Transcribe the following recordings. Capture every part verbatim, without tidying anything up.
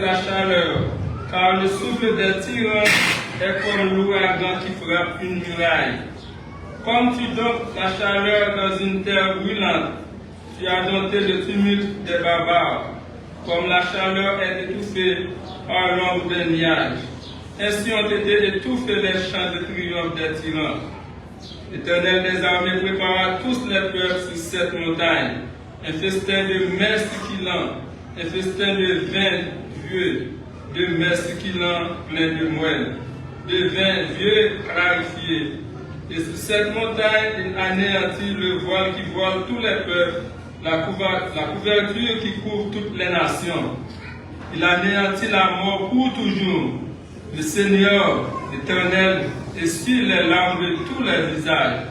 la chaleur, car le souffle des tyrans est comme l'ouragan qui frappe une muraille. Comme tu domptes la chaleur dans une terre brûlante, tu as dompté le tumulte des barbares. Comme la chaleur est étouffée par l'ombre des nuages, ainsi ont été étouffés les chants de triomphe des tyrans. L'Éternel des armées prépare à tous les peuples sur cette montagne un festin de mets succulents, un festin de vin vieux, de mets succulents pleins de moelle, de vin vieux clarifié. Et sur cette montagne, il anéantit le voile qui voile tous les peuples, la couva-, la couverture qui couvre toutes les nations. Il anéantit la mort pour toujours. Le Seigneur, l'Éternel, essuie les larmes de tous les visages.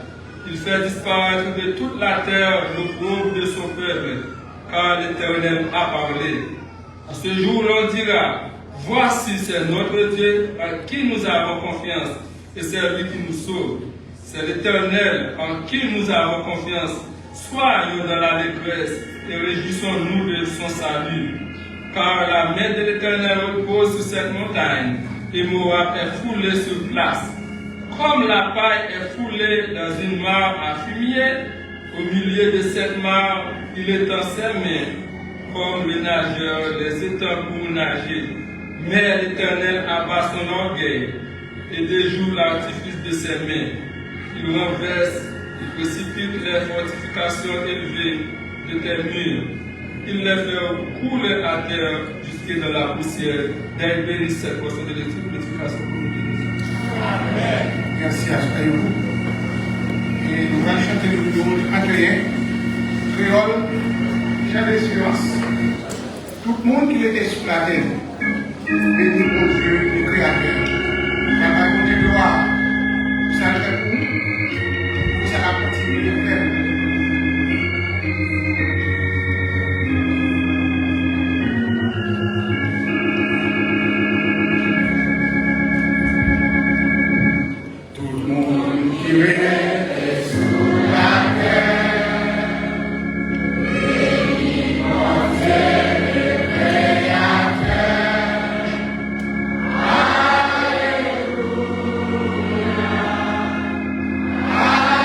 Il fait disparaître de toute la terre l'opprobre de son peuple, car l'Éternel a parlé. En ce jour, l'on dira, voici, c'est notre Dieu en qui nous avons confiance, et c'est lui qui nous sauve. C'est l'Éternel en qui nous avons confiance. Soyons dans l'allégresse et réjouissons-nous de son salut. Car la main de l'Éternel repose sur cette montagne, et Moab est foulée sur place. Comme la paille est foulée dans une mare à fumier, au milieu de cette mare, il étend ses mains, comme le nageur les étend pour nager. Mais l'Éternel abat son orgueil et déjoue l'artifice de ses mains. Il renverse, il précipite les fortifications élevées de tes murs. Il les fait rouler à terre jusque dans la poussière. Dany bénisse cette portion de lecture pour l'édification pour nous tous. Amen. Merci à vous. E nou pral chante nou yon trant e en, kreyòl, Chant d'espérance. Tout moun ki rete sou latè, beni Bondye, le Kreyatè. N ap bay Bondye glwa pou sa l fè pou nou, pou sa l ap kontinye fè pou nou. Tout moun ki rete sou latè, beni Bondye, le Kreyatè. Alelouya, alelouya.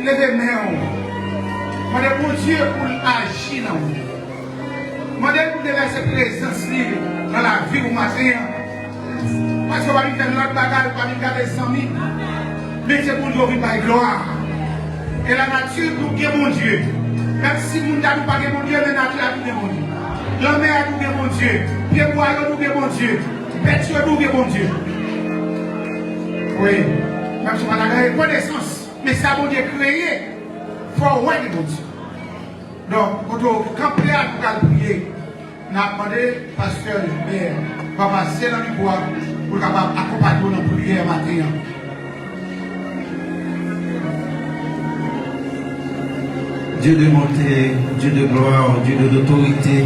Leve men w. Mande Bondye pou l aji nan ou. Mande l pou l devèse prezans li nan lavi w maten an. Paske w pa vin fè lòt bagay, w pa vin gade zanmi. Men se Bondye w vin bay glwa. E lanati dwe gen Bondye. Menm si moun ta di w pa gen Bondye, men nati a dwe gen Bondye. Lanmè a dwe gen Bondye. Pyebwa yo dwe gen Bondye. Bèt yo dwe gen Bondye. Wi. Menm si w pa ta gen rekonesans, men sa Bondye kreye, fò w wè gen Bondye. Donk, kote w kanpe a, nou pral priye. N ap mande pastè Gilbert va pase nan mikwo a pou l kapab akonpanye w nan priyè maten an. Dieu de bonté, Dieu de gloire, Dieu de l'autorité,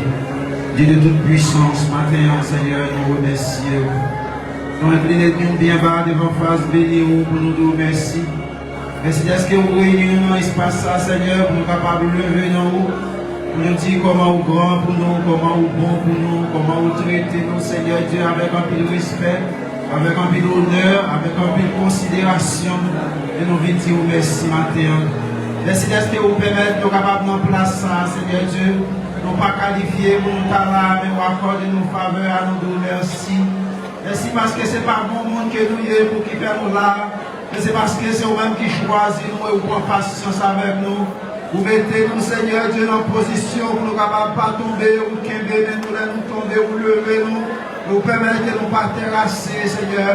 Dieu de toute puissance, maten an, Senyè, nou remèsye w. Nou enkline nou byen ba devan fas beni w pou nou di w mèsi. Mèsi dèske ou reyini nou nan espas sa, Senyè, pou nou kapab leve nan ou, pou nou di kòman ou gran pou nou, kòman ou bon pou nou, kòman ou trete nou, Senyè Dye, avèk anpil respè, avèk anpil onè, avèk anpil konsiderasyon, e nou vin di ou mèsi maten an. Mèsi dèske ou pèmèt nou kapab nan plas sa, Senyè Dye. Nou pa kalifye pou nou ta la, men ou akòde nou favè a, nou di w mèsi. Mèsi paske se pa bon moun ke nou ye pou ki fè nou la, men se paske se ou menm ki chwazi nou e ou pran pasyans avèk nou. Ou mete nou, Senyè Dye, nan pozisyon pou nou kapab pa tonbe, ou kenbe men nou lè nou tonbe, ou leve nou, e ou pèmèt ke nou pa terase, Senyè.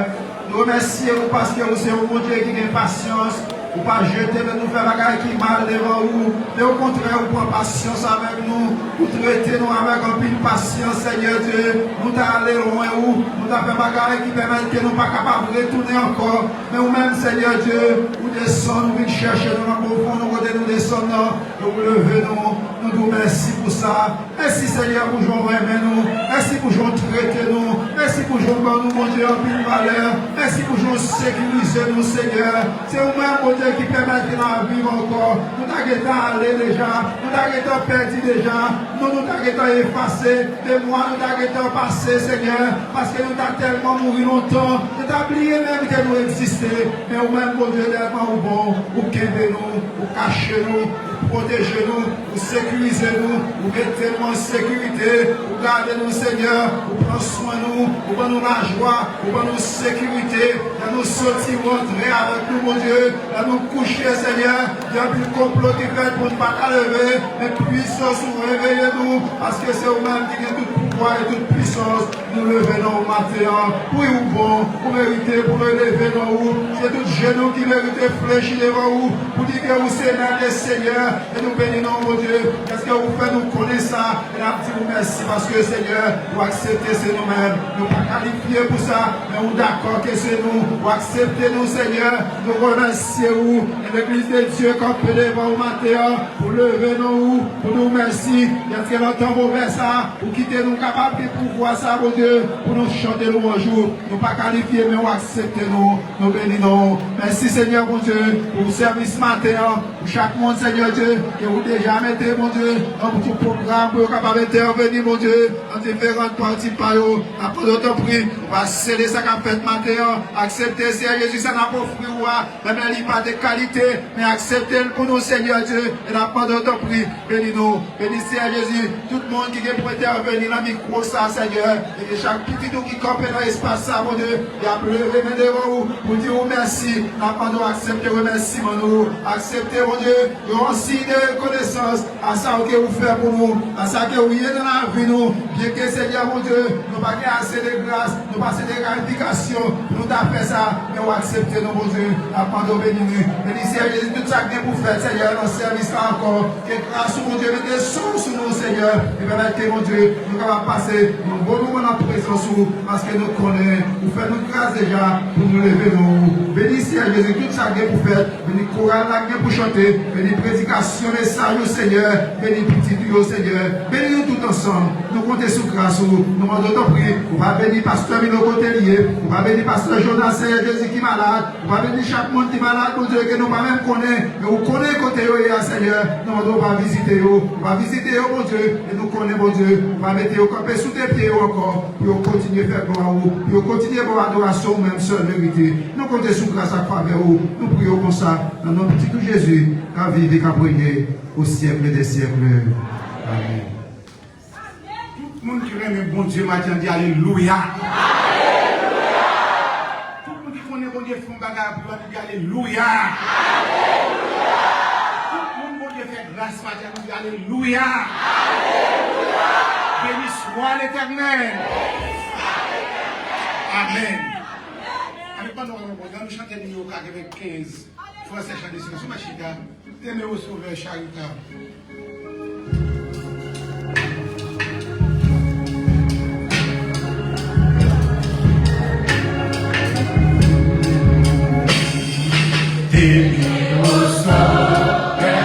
Nou remèsye ou paske ou se yon Bondye ki gen pasyans. Ou pa jete men nou fè bagay ki mal devan ou, men okontrè, ou pran pasyans avèk nou, ou trete nou avèk anpil pasyans, Senyè Dye. Nou ta ale lwen ou, nou ta fè bagay ki pèmèt ke nou pa kapab retounen ankò, men ou menm, Senyè Dye, ou desann, ou vin chèche nou nan pwofondè kote nou desann nan, e ou leve nou, nou di w mèsi pou sa. Mèsi, Senyè, pou jan w renmen nou. Mèsi pou jan w trete nou. Mèsi pou jan w ban nou, Bondye, anpil valè. Mèsi pou jan w sekirize nou, Senyè. Se ou menm, Bondye, ki pèmèt ke n ap viv ankò. Nou ta gentan ale deja. Nou ta gentan pèdi deja. Non nou ta gentan efase. Memwa nou ta gentan pase, Senyè. Paske nou ta tèlman mouri lontan. Nou ta bliye menm ke nou egziste. Men ou menm, Bondye, tèlman ou bon. Ou kenbe nou. Ou kache nou. Ou pwoteje nou. Ou sekirize nou, ou mete nou an sekirite, ou gade nou, Senyè, ou pran swen nou, ou ban nou lajwa, ou ban nou sekirite. Lè nou soti, ou antre avèk nou, Bondye. Lè nou kouche, Senyè, gen anpil konplo ki fèt pou n pa ka leve, men pwisans ou reveye nou, paske se ou menm ki gen tout pouvwa e tout pwisans. Nou leve nan ou maten an. Wi, ou bon, ou merite pou nou leve nan ou. Se tout jenou ki merite flechi devan ou, pou di ke ou se Mèt e Senyè. E nou beni non, Bondye, dèske ou fè nou konnen sa. E n ap di ou mèsi paske, Senyè, ou aksepte se nou menm. Nou pa kalifye pou sa, men ou dakò ke se nou. Ou aksepte nou, Senyè. Nou remèsye ou. E legliz de Dye kanpe devan ou maten an pou leve non ou, pou di w mèsi. Dèske nan tan move sa, ou kite nou kapab gen pouvwa sa, Bondye, pou nou chante lwanj ou. Nou pa kalifye, men ou aksepte nou. Nou beni non ou. Mèsi, Senyè Bondye, pou sèvis maten an. Pou chak moun, Senyè Dye, ke ou deja mete, Bondye, nan tout pwogram pou yo kapab entèveni, Bondye, nan diferan pati pa yo. N ap mande w tanpri, ou pa sele sa k ap fèt maten an. Aksepte, Senyè Jezi, sa n ap ofri ou a, menm lè li pa de kalite, men aksepte l pou nou, Senyè Dye. E n ap mande w tanpri, beni nou. Beni, Senyè Jezi, tout moun ki gen pou entèveni nan mikwo sa, Senyè. E ke chak pitit ou ki kanpe nan espas sa, Bondye, y ap leve men devan ou pou di ou mèsi. N ap mande w aksepte remèsiman nou. Aksepte, Bondye, yon siy de rekonesans a sa ou ke ou fè pou nou, a sa ke ou ye nan lavi nou. Byenke, Senyè, Bondye, nou pa gen ase de gras, nou pa ase de kalifikasyon pou nou ta fè sa, men ou aksepte nou, Bondye. N ap mande w beni nou. Beni, Senyè Jezi, tout sa k gen pou fèt, Senyè, nan sèvis la ankò. Ke gras ou, Bondye, mete sou, sou nou, Senyè, e pèmèt ke, Bondye, nou kapab pase yon bon moman nan prezans ou, paske nou konnen ou fè nou gras deja pou nou leve non ou. Beni, Senyè Jezi, tout sa k gen pou fèt, beni koral la k gen pou chante, beni predikasyon mesaj ou, Senyè, beni pitit ou yo, Senyè, beni nou tout ansanm. Nou konte sou gras ou, nou mande w tanpri, ou va beni pastè Milo kote li ye, Ou va beni pastè Jonas, Seyè Jezi, ki malad. Ou va beni chak moun ki malad, Bondye, ke nou pa menm konnen. Men ou konnen kote yo ye a, Seyè. Nou mande w va vizite yo. Ou va vizite yo, Bondye. E nou konnen, Bondye, ou va mete yo kanpe sou de pye yo ankò. Pou yo kontinye fè glwa ou. Pou yo kontinye ba w adorasyon ou menm sèl merite. Nou konte sou gras ak favè ou. Nou priye w konsa. Nan non pitit ou Jezi, k ap viv e k ap renye au siècle des siècles. Amen. Tout moun ki renmen Bondye maten an, di alelouya. Tout moun ki konnen Bondye fè yon bagay pou yo, di alelouya. Tout moun Bondye fè gras maten an, di alelouya. Béni soit l'Éternel. Amen. Amen. Pandan nou, nou chante nimewo katrevenkenz, Fransè chante se sou machita. Teme o Sovè charitab. Teme o Sovè charitab.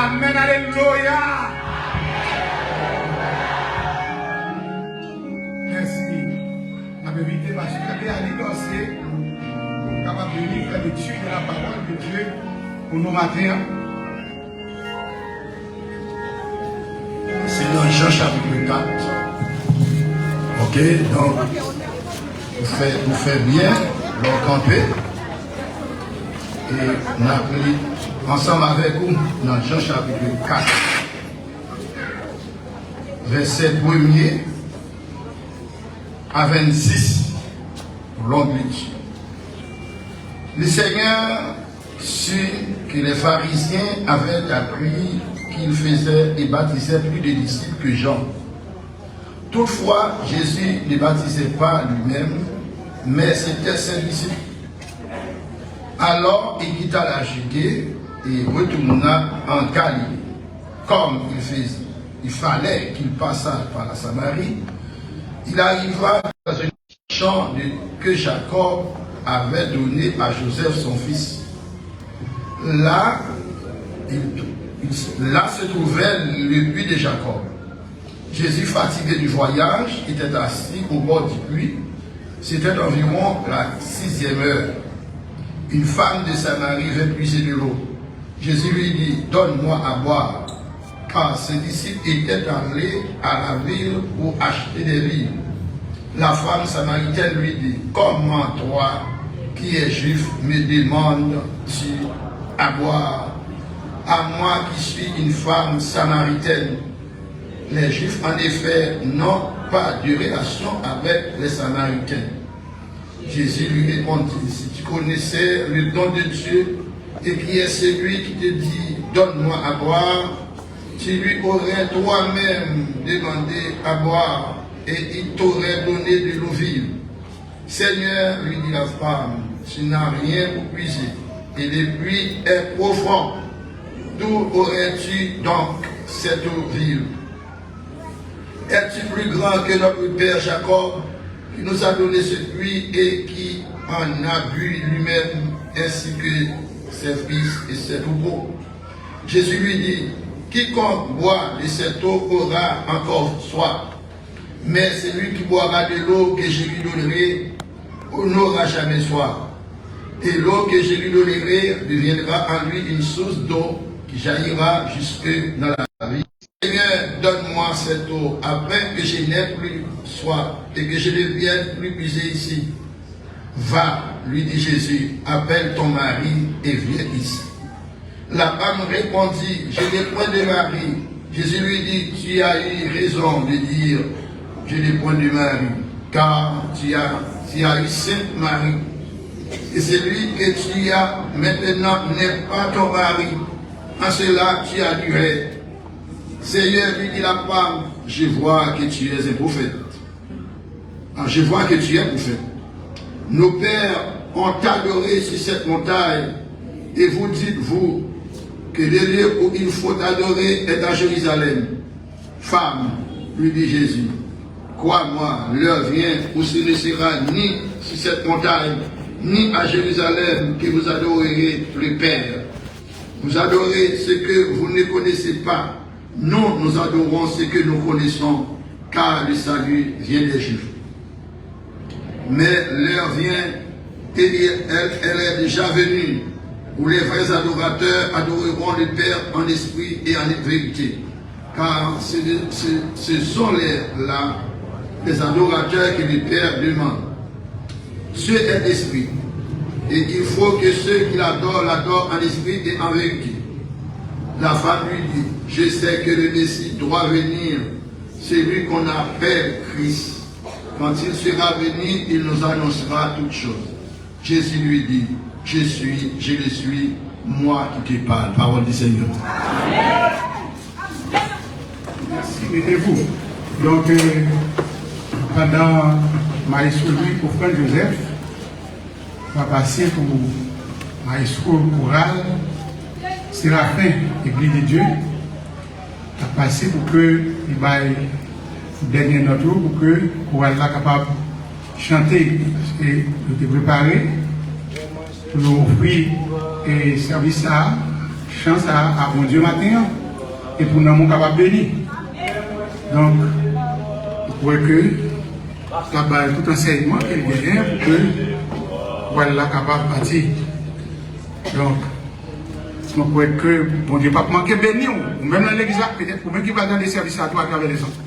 Amèn, alelouya. Mèsi. N ap envite pastè Béarly Dorcé pou l kapab vini fè lekti de la pawòl de Dye pou nou maten an. Se nan Jan chapit kat. Ok, donk, ou fè, ou fè byen lè w kanpe. E n ap li ansanm avèk ou nan Jan chapit kat, vèsè premye a vennsis, long lekti. Le Seigneur Sûr que les pharisiens avaient appris qu'il faisait et baptisait plus de disciples que Jean. Toutefois, Jésus ne baptisait pas lui-même, mais c'étaient ses disciples. Alors il quitta la Judée et retourna en Galilée. Comme il faisait, il fallait qu'il passât par la Samarie, il arriva dans un champ de, que Jacob avait donné à Joseph son fils. Là, il, il- là se trouvait le puits de Jacob. Jésus, fatigué du voyage, était assis au bord du puits. C'était environ la sixième heure. Une femme de Samarie vint puiser de l'eau. Jésus lui dit, donne-moi à boire. Car ses disciples étaient allés à la ville pour acheter des vivres. La femme samaritaine lui dit, comment toi, qui es juif, me demandes-tu à boire, à moi qui suis une femme samaritaine? Les Juifs, en effet, n'ont pas de relation avec les Samaritains. Jésus lui répondit, si tu connaissais le don de Dieu et qui est celui qui te dit, donne-moi à boire, tu lui aurais toi-même demandé à boire et il t'aurait donné de l'eau vive. Seigneur, lui dit la femme, tu n'as rien pour puiser et le puits est profond. D'où aurais-tu donc cette eau vive? Es-tu plus grand que notre père Jacob, qui nous a donné ce puits et qui en a bu lui-même, ainsi que ses fils et ses troupeaux? Jésus lui dit, quiconque boit de cette eau aura encore soif, mais celui qui boira de l'eau que je lui donnerai n'aura jamais soif. Et l'eau que je lui donnerai deviendra en lui une source d'eau qui jaillira jusque dans la vie. Seigneur, donne-moi cette eau, afin que je n'ai plus soif et que je ne vienne plus puiser ici. Va, lui dit Jésus, appelle ton mari et viens ici. La femme répondit, je n'ai point de mari. Jésus lui dit, tu as eu raison de dire, je n'ai point de mari, car tu as, tu as eu cinq maris. Et celui que tu as maintenant n'est pas ton mari. En cela, tu as du rêve. Seigneur, lui dit la femme, je vois que tu es un prophète. Ah, je vois que tu es prophète. Nos pères ont adoré sur cette montagne, et vous dites, vous, que le lieu où il faut adorer est à Jérusalem. Femme, lui dit Jésus, crois-moi, l'heure vient où ce ne sera ni sur cette montagne, ni à Jérusalem que vous adorerez le Père. Vous adorez ce que vous ne connaissez pas. Nous, nous adorons ce que nous connaissons, car le salut vient des Juifs. Mais l'heure vient, et elle, elle est déjà venue, où les vrais adorateurs adoreront le Père en esprit et en vérité. Car ce, ce, ce sont les, là, les adorateurs que le Père demande. Dieu est esprit, et il faut que ceux qui l'adorent l'adorent en esprit et en vérité. La femme lui dit, je sais que le Messie doit venir, celui qu'on appelle Christ. Quand il sera venu, il nous annoncera toutes choses. Jésus lui dit, je suis, je le suis, moi qui te parle. Parole du Seigneur. Merci, mettez-vous. Donk, euh, pandan Maestro Louis Ofrann Joseph va pase pou maestro koral Serafen Eglise de Dieu, ap pase pou ke li bay dènye nòt yo, pou ke koral la kapab chante. Paske yo te prepare pou yo ofri, e, sèvis sa a, chan sa a, a Bondye maten an, e pou nanm ou kapab beni. Donk, m kwè ke l ap bay tout ansèyman ke l genyen pou ke koral la kapab pati. Donk, mwen kwè ke Bondye p ap manke beni w, ou menm nan legliz la, petèt ou menm ki pral tande sèvis la tou atravè lezòt.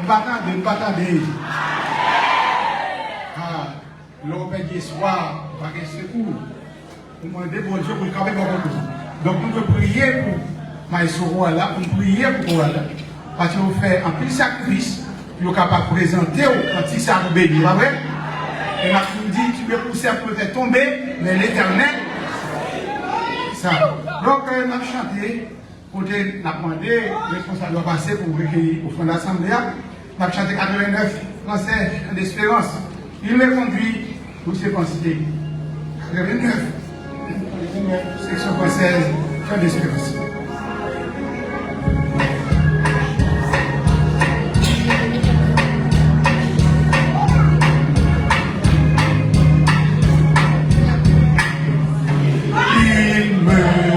M pa tande, m pa tande. Ah, lè w pèdi espwa, ou pa gen sekou. Ou mande Bondye pou l kanpe bò kote w. Donk, nou dwe priye pou maestro koral la, pou n priye pou koral la. Paske yo fè anpil sakrifis pou yo kapab prezante w kantik sa pou beni, pa vre? E n ap fin di, tu me conserves pour ne tomber, mais l'Éternel. Sa. Donk, euh, n ap chante. Kote n ap mande responsab yo pase pou rekeyi ofrann asanble a, n ap chante katrevennèf, Fransèz, Chant d'Espérance. Il me conduit, douce pensée. Katrevennèf, katrevennèf, seksyon fransèz, Chant d'Espérance. Il me conduit.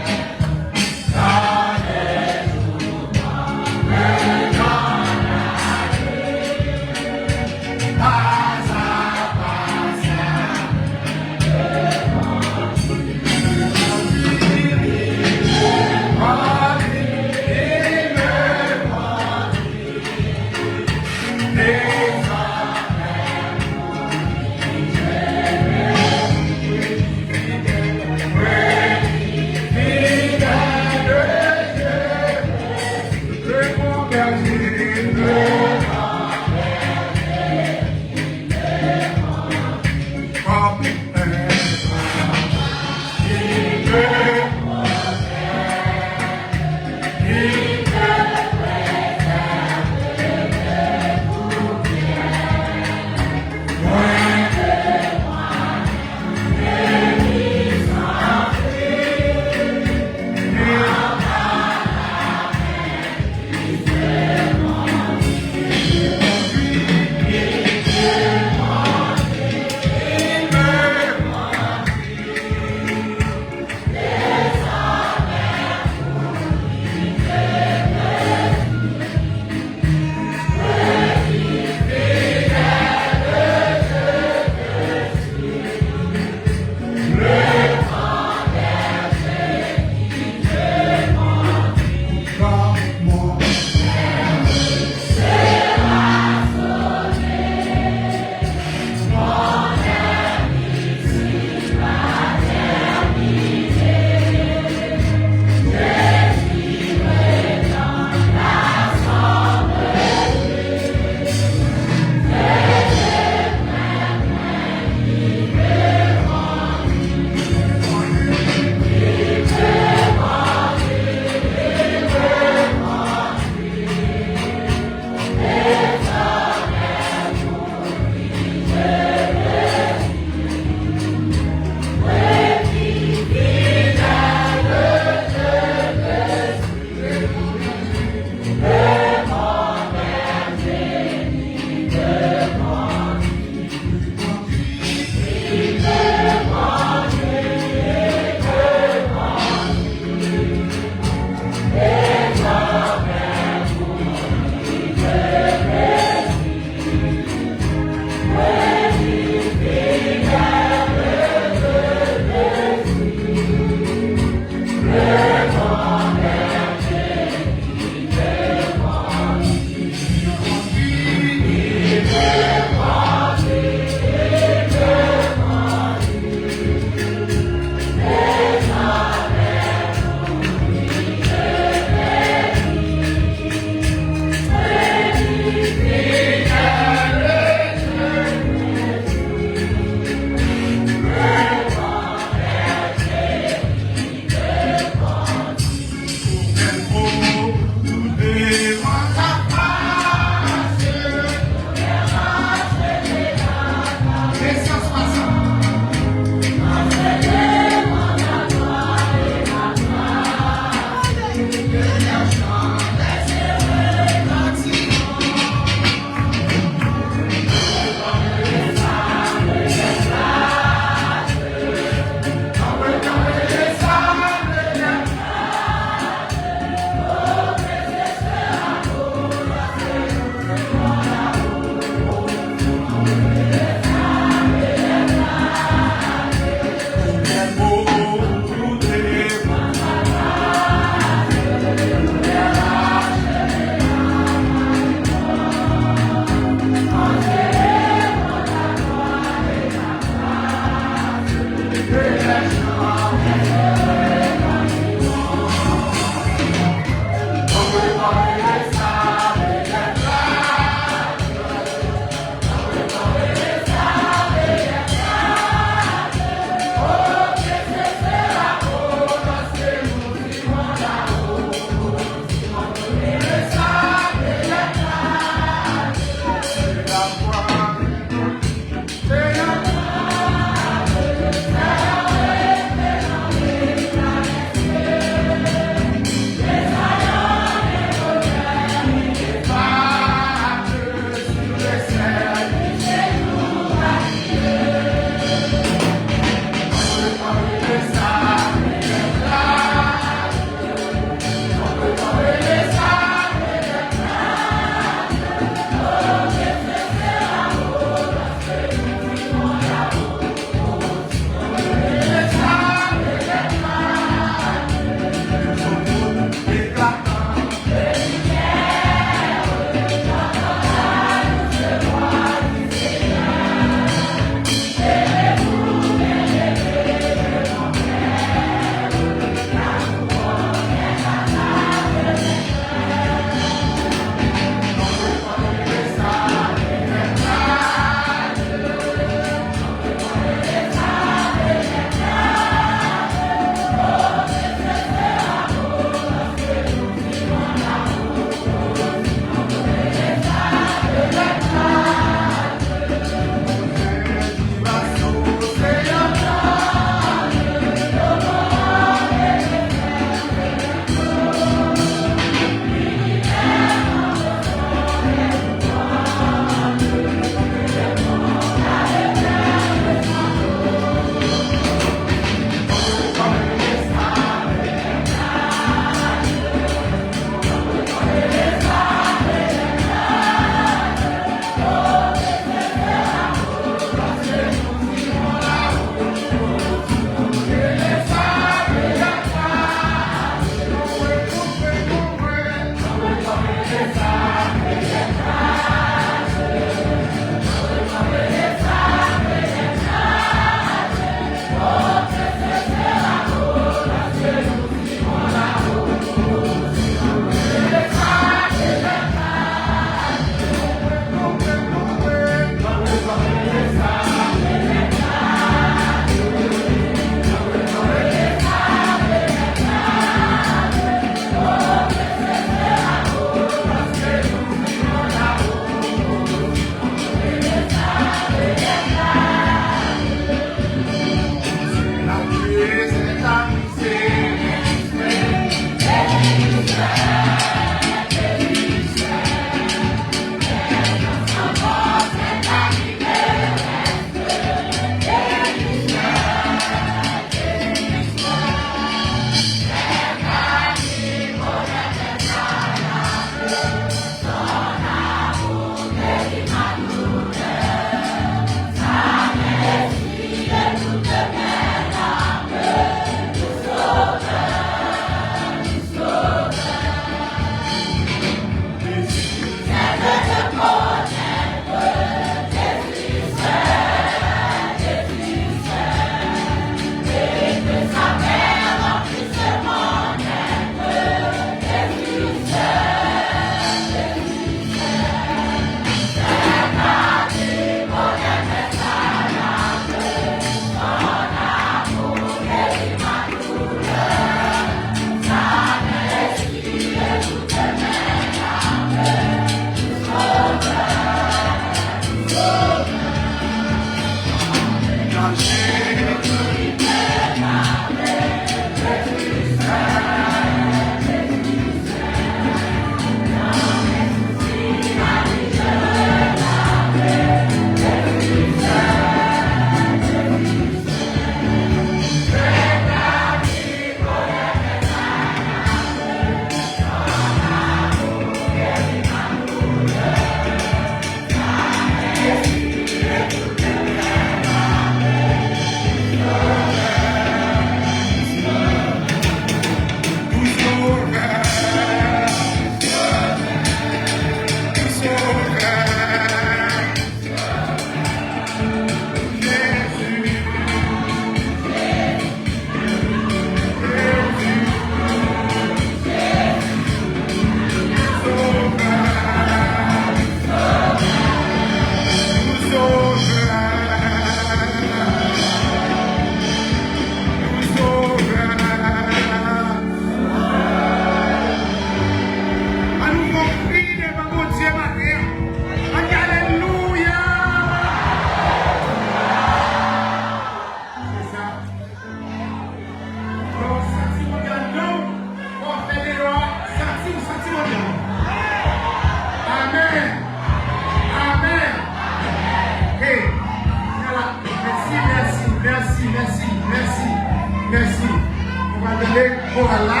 Tande koral la,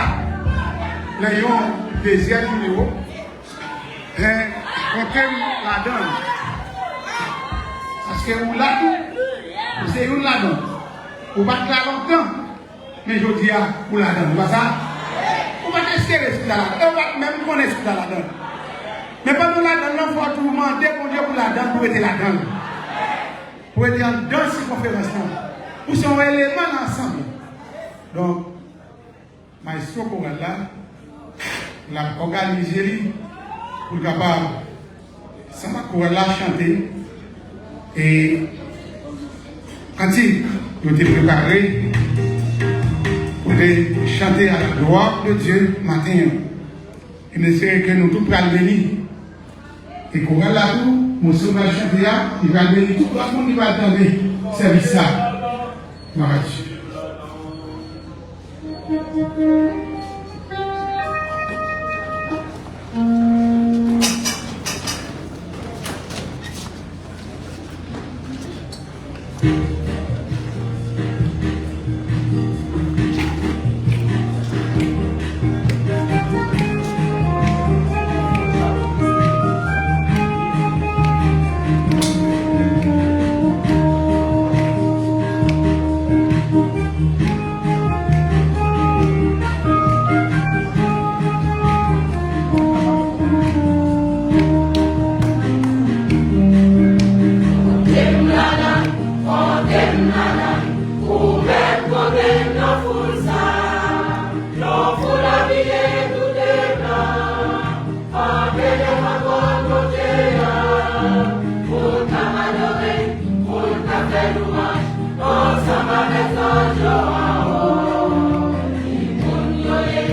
nan yon dezyèm nimewo, men konte m ladan l. Paske ou la tou, ou se youn ladan l. Ou pa t la lontan, men jodi a, ou ladan l. Ou pa sa? Ou pa t espere si w ta ladan l. Ou pa t menm konnen si w ta ladan l. Men pandan w ladan l lan, fò w toujou mande Bondye pou ladan l, pou rete ladan l. Pou rete anndan sikonferans lan. Pou se yon eleman nan ansanm lan. Donk, Mayestwo koral la, l ap òganize li pou l kapab, ansanm ak koral la, chante e kantik yo te prepare pou te chante à la gloire de Dieu maten an. E m espere ke nou tout pral beni. E koral la tou, moso l pral chante a, li pral beni tout lòt moun ki pral tande sèvis sa. Glwa a Dye. Antre devan twòn Bondye a, pou n ka adore, pou n ka fè lwanj, ansanm avèk zanj yo anwo. Ki moun yo ye,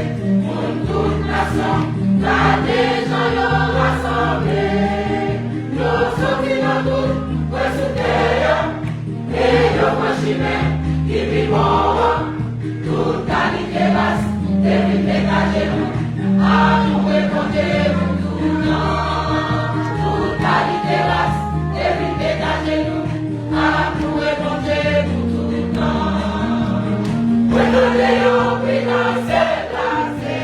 moun tout nasyon, gade jan yo rasanble. Yo soti nan tout kwen sou tè a, e yo pran chimen ki pi bon an. Tout kalite ras te vin degaje nou. Adore Bondye pou tout tan. Tout kalite ras te vin degaje nou. Adore Bondye pou tout tan. Mwen tande yo kwi nan syèl la, se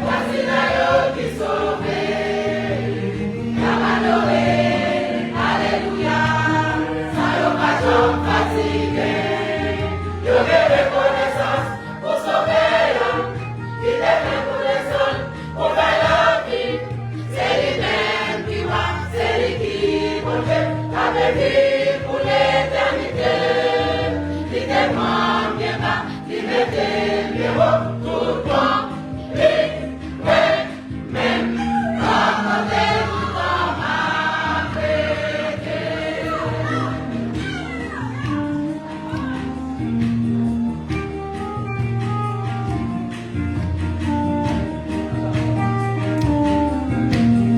vwazina yo ki sove. Y ap adore, alelouya, san yo pa janm fatige. Yo gen rekonesans pou Sovè a, ki te pran pou desann pou fè lavi. Se li menm ki wa, se li ki Bondye, k ap viv pou letènite. Li te pran m byen ba, li mete m byen wo, tout tan li mwen menm, pa kote toutan m ap rete.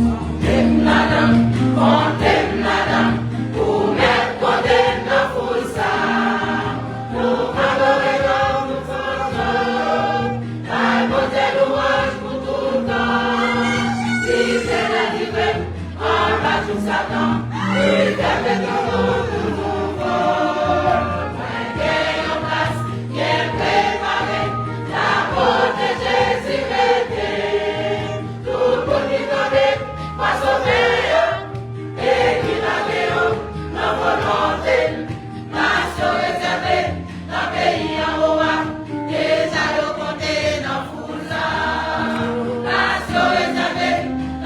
Konte m ladan, konte m ladan, ou mèt konte m nan foul sa. Nou adore w, nou fòs yo. Bay Bondye lwanj pou tout tan. Li se delivre m anba jou Satan. Li fè m rete yon moun nouvo. Mwen gen yon plas byen prepare. Labote Jezi rete. Tout moun ki tande pa Sovè a, e ki lage yo nan volonte l. Plas yo rezève nan peyi anwo a, deja yo konte nan foul sa. Plas yo rezève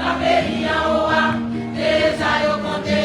nan peyi anwo a, deja yo konte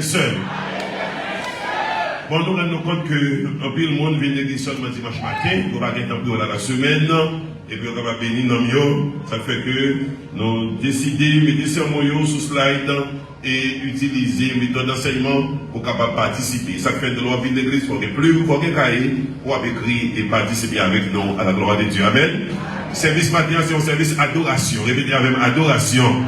Sèl. Bon, nou rann nou kont ke anpil moun vin legliz sèlman dimanch maten, yo pa gen tan pou yo la nan semèn, epi yo kapab beni nanm yo. Sa k fè ke nou deside mete sèmon yo sou slide e itilize metòd ansèyman pou kapab patisipe. Sa k fè lè w ap vin legliz, fò w gen plim, fò w gen kaye pou w ap ekri e patisipe avèk nou à la gloire de Dieu. Amèn. Sèvis maten an se yon sèvis adorasyon. Repete avè m, adorasyon.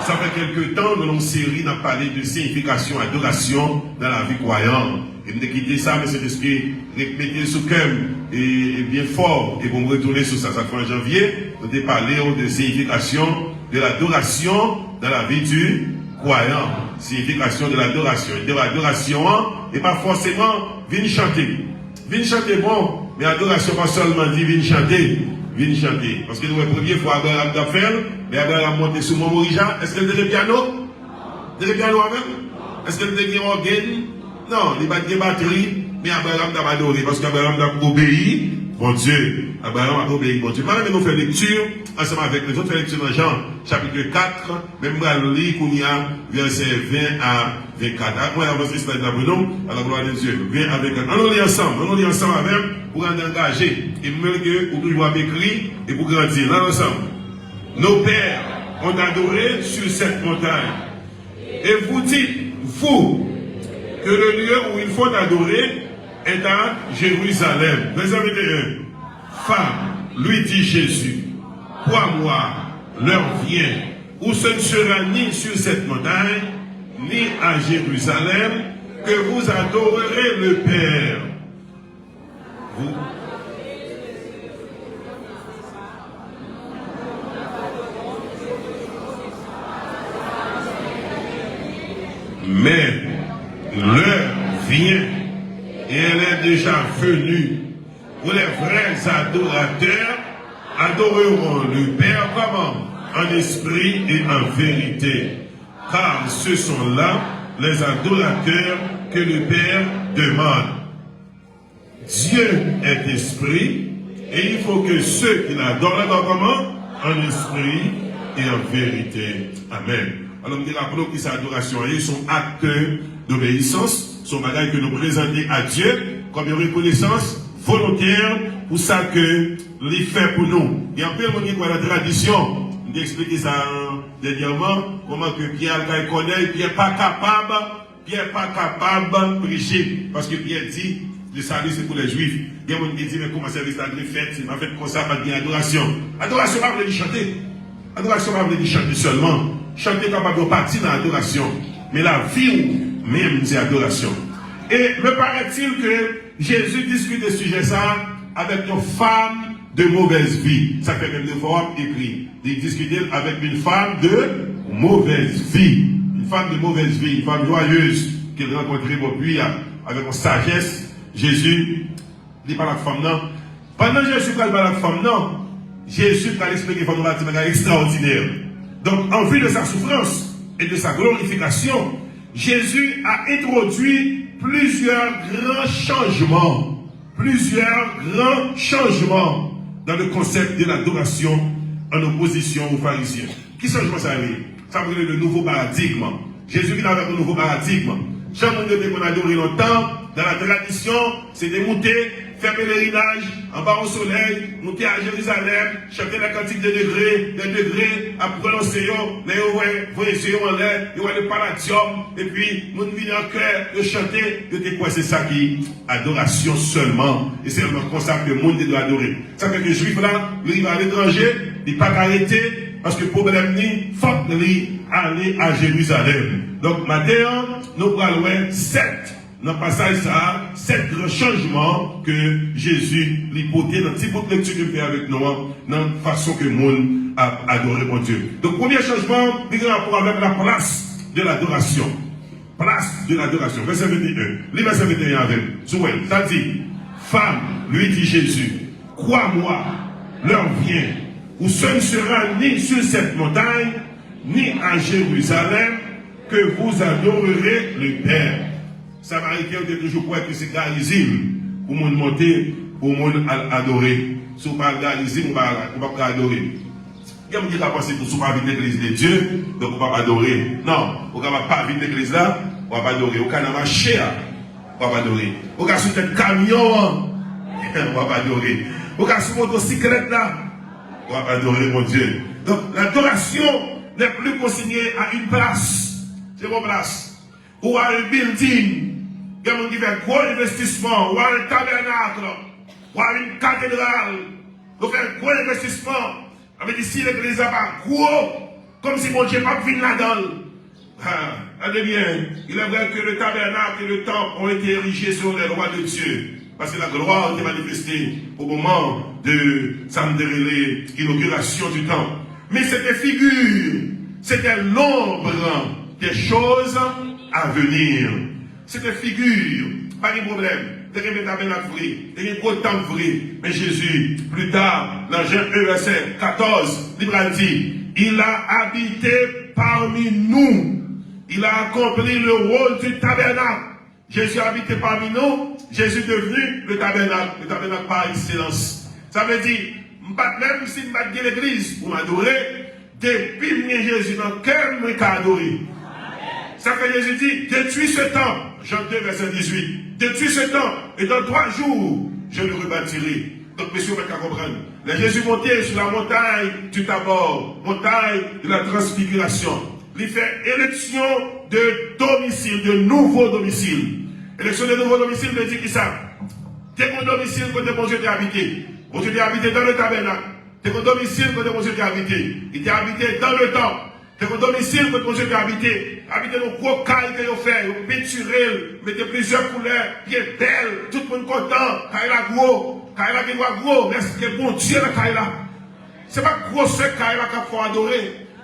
Sa fè kèlke tan, nou nan yon seri, n ap pale de siyifikasyon adorasyon nan lavi kwayan. E m te kite sa, men Sentespri ret mete l sou kè m, e, e byen fò, e pou m retounen sou sa. Sa fè an janvye, nou te pale w de siyifikasyon de l'adoration dans la vie du croyant. Siyifikasyon de l'adoration. E de adorasyon an, e pa fòseman vin chante. Vin chante bon, men adorasyon pa sèlman di vin chante, vin chante. Paske nou wè premye fwa Abraram t ap fè l, lè Abraram monte sou Mòn Morija, èske l te gen pyano? Te gen pyano avè l? Èske l te gen ògèn? Non, li pa t gen batri, men Abraram t ap adore, paske Abraram t ap obeyi Bondye. Abraram ap obeyi Bondye. Mwen renmen nou fè lekti ansanm avèk mwen. Zòt fè lekti nan Jan, chapit kat, men m pral li kounye a, vèsè ven a vennkat. Ak mwen, avanse slide la pou nou. À la gloire de Dieu. Ven a vennkat. Ann nou li ansanm. Ann nou li ansanm avè m pou n angaje. E m renmen ke ou toujou ap ekri e pou grandi. Ann ansanm. Nos pères ont adoré sur cette montagne. Et vous dites, vous, que le lieu où il faut adorer est à Jérusalem. Vèsè venteyen. Femme, lui dit Jésus, crois-moi, l'heure vient où ce ne sera ni sur cette montagne, ni à Jérusalem, que vous adorerez le Père. Vous Mais l'heure vient, et elle est déjà venue, où les vrais adorateurs adoreront le Père comment? En esprit et en vérité. Car ce sont là les adorateurs que le Père demande. Dieu est esprit, et il faut que ceux qui l'adorent l'adorent comment? En esprit et en vérité. Amen. Alò, m te raple w ki sa adorasyon an ye, se yon akte dobeyisans, se yon bagay ke nou prezante a Dye kòm yon rekonesans volontè pou sa ke li fè pou nou. Gen anpil moun ki kwè nan tradisyon. M te eksplike sa dènyèman, kòman ke Pyè al kay Kònèy, Pyè pa kapab Pyè pa kapab preche, paske Pyè di, le salut c'est pour les Juifs. Gen moun ki di, men kòman sèvis la dwe fèt, si l pa fèt konsa, pa t gen adorasyon. Adorasyon pa vle di chante. Adorasyon pa vle di chante sèlman. Chante kapab yon pati nan adorasyon. Men lavi w menm se adorasyon. E me paraît-il que Jezi diskite sijè sa a avèk yon fam de mauvaise vie. Sa fè menm de fwa w ap ekri. Li diskite l avèk une femme de mauvaise vie. Une femme de mauvaise vie, une femme joyeuse, ke l rankontre bò pwi a, avèk yon sajès. Jezi, li pale ak fanm nan. Pandan Jezi pral pale ak fanm nan, Jezi pral eksplike fanm nan ti bagay ekstraòdinè. Donc, en vue de sa souffrance et de sa glorification, Jésus a introduit plusieurs grands changements. Plusieurs grands changements dans le concept de l'adoration en opposition aux pharisiens. Ki chanjman sa yo ye? Sa yo rele le nouveau paradigme. Jezi vin avèk yon nouvo paradigm. Jan moun yo te konn adore lontan, dans la tradition, se te moute, fè pelerinaj anba yon solèy, moute a Jerizalèm, chante les cantiques de degré, de degré, ap pwononse yo, lè yo wè, voye zye yo anlè, yo wè le palladium, epi moun vini an kè, yo chante, yo te kwè se sa ki adorasyon sèlman, e sèlman konsa ke moun te dwe adore. Sa fè ke Jwif la, li rive aletranje, li pa ka rete, paske pwoblèm li, fòk li ale a Jerizalèm. Donk, maten an, nou pral wè sèt, nan pasaj sa a, sèt gran chanjman ke Jezi li pote nan ti bout lekti ke m fè avèk nou an, nan fason ke moun ap adore Bondye. Donk, premye chanjman, li gen rapò avèk la place de l'adoration. Place de l'adoration. Vèsè venteyen. Li vèsè venteyen avè m. Si w wè l, sa di, Femme, lui dit Jésus, crois-moi, l'heure vient où ce ne sera ni sur cette montagne, ni à Jérusalem, que vous adorerez le Père. Samariten yo te toujou kwè ke se garizim pou moun monte, pou moun al adore. Si w pa al garizim, ou pa, ou p ap ka adore. Gen moun ki ka panse tou, si w pa vin legliz de Dye, donk ou p ap adore. Non, ou kapab pa vin legliz la, w ap adore. Ou ka nan mache a, w ap adore. Ou ka sou tèt kamyon an, w ap adore. Ou ka sou motosiklèt la, w ap adore Bondye. Donk, l'adoration n'est plus consignée à une place. Se yon plas. Ou a yon building. Gen moun ki fè gwo envestisman. Ou a yon tabènak. Ou a yon katedral. Yo fè gwo envestisman. Sa vle di, si legliz la pa gwo, kòmsi Bondye p ap vin ladan l. Ah, tande byen. Il est vrai que le tabernacle et le temple ont été érigés selon les lois de Dieu, parce que la gloire était manifestée au moment de, sa m te rele, inauguration du temple. Mais c'était figure, c'était l'ombre des choses à venir. Se te figi, pa gen pwoblèm. Te gen tabènak vre, te gen gwo tanp vre. Men Jezi, pli ta, nan Jan en, vèsè katòz, li pral di, Il a habité parmi nous. Il a accompli le rôle du tabernacle. Jésus a habité parmi nous. Jésus est devenu le tabernacle. Le tabernacle par excellence. Sa vle di, m pa t, menm si m pa t gen legliz pou m adore, depi m gen Jezi nan kè m, mwen ka adore. Sa fè Jezi di, Détruis ce temple, Jean deux, verset dix-huit. Détruis ce temple, et dans trois jours, je le rebâtirai. Donk, mesye, ou mèt ka konprann. Lè Jezi monte sou la montagne du Tabor, montagne de la transfiguration, li fè eleksyon de domisil, de nouvo domisil. Eleksyon de nouvo domisil vle di kisa? Te gen yon domisil kote Bondye te abite. Bondye te abite dans le tabernacle. Te gen yon domisil kote Bondye te abite. Li te abite dans le temple. Te gen yon domisil kote Bondye te abite. Abite nan gwo kay ke yo fè, yo pentire l, mete plizyè koulè, byen bèl, tout moun kontan, kay la gwo, kay la gen dwa gwo, men èske Bondye nan kay la? Se pa gwosè kay la k ap fè w adore.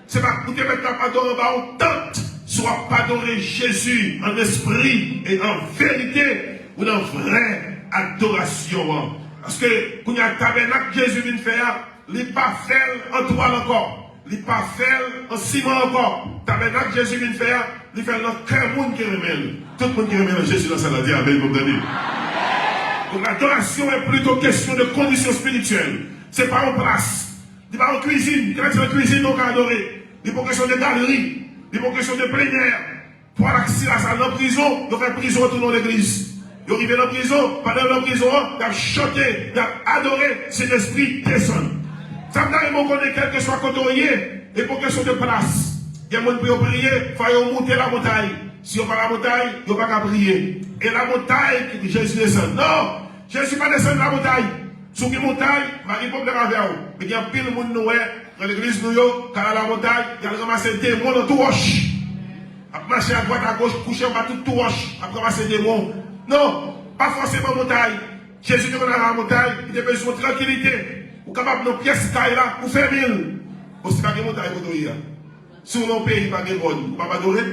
Se pa pou te mèt ap adore anba yon tant. Si w ap adore Jezi an espri e an verite, ou nan vrè adorasyon an. Paske kounye a tabènak Jezi vin fè a, li pa fè l an twal ankò. Li pa fè l an siman ankò. Tabènak Jezi vin fè a, li fè l nan kè moun ki renmen l. Tout moun ki renmen Jezi nan sal la, di amèn pou m tande. Donc, l'adoration est plutôt question de condition spirituelle. Se pa yon plas. Li pa yon kwizin. Ki lè se nan kwizin nou ka adore. Li pa yon kesyon de galri. Li pa yon kesyon de plenè. Pòl ak Silas al nan prizon, yo fè prizon an tounen yon legliz. Yo rive nan prizon, pandan yo nan prizon an, y ap chante, y ap adore, Sentespri desann. Sa m ta renmen w konnen, kèlkeswa kote w ye, e pa yon kesyon de plas. Gen moun pou yo priye, fò yo moute lamontay. Si yo pa lamontay, yo pa ka priye. E lamontay ki Jezi desann. Non! Jezi pa desann lamontay. Si w gen montay, m pa gen pwoblèm avè w. Men gen anpil moun nou wè, nan legliz nou yo, k al lamontay, y al ranmase demon nan tou wòch. Ap mache adwat agoch, kouche anba tout tou wòch, ap ranmase demon. Non, pa fòseman montay. Jezi te konn al lamontay, li te bezwen trankilite. Ou kapab nan pyès kay la, ou fèmen l. Bon, si pa gen montay kote w ye a. Si w nan yon peyi pa gen mòn, ou p ap adore?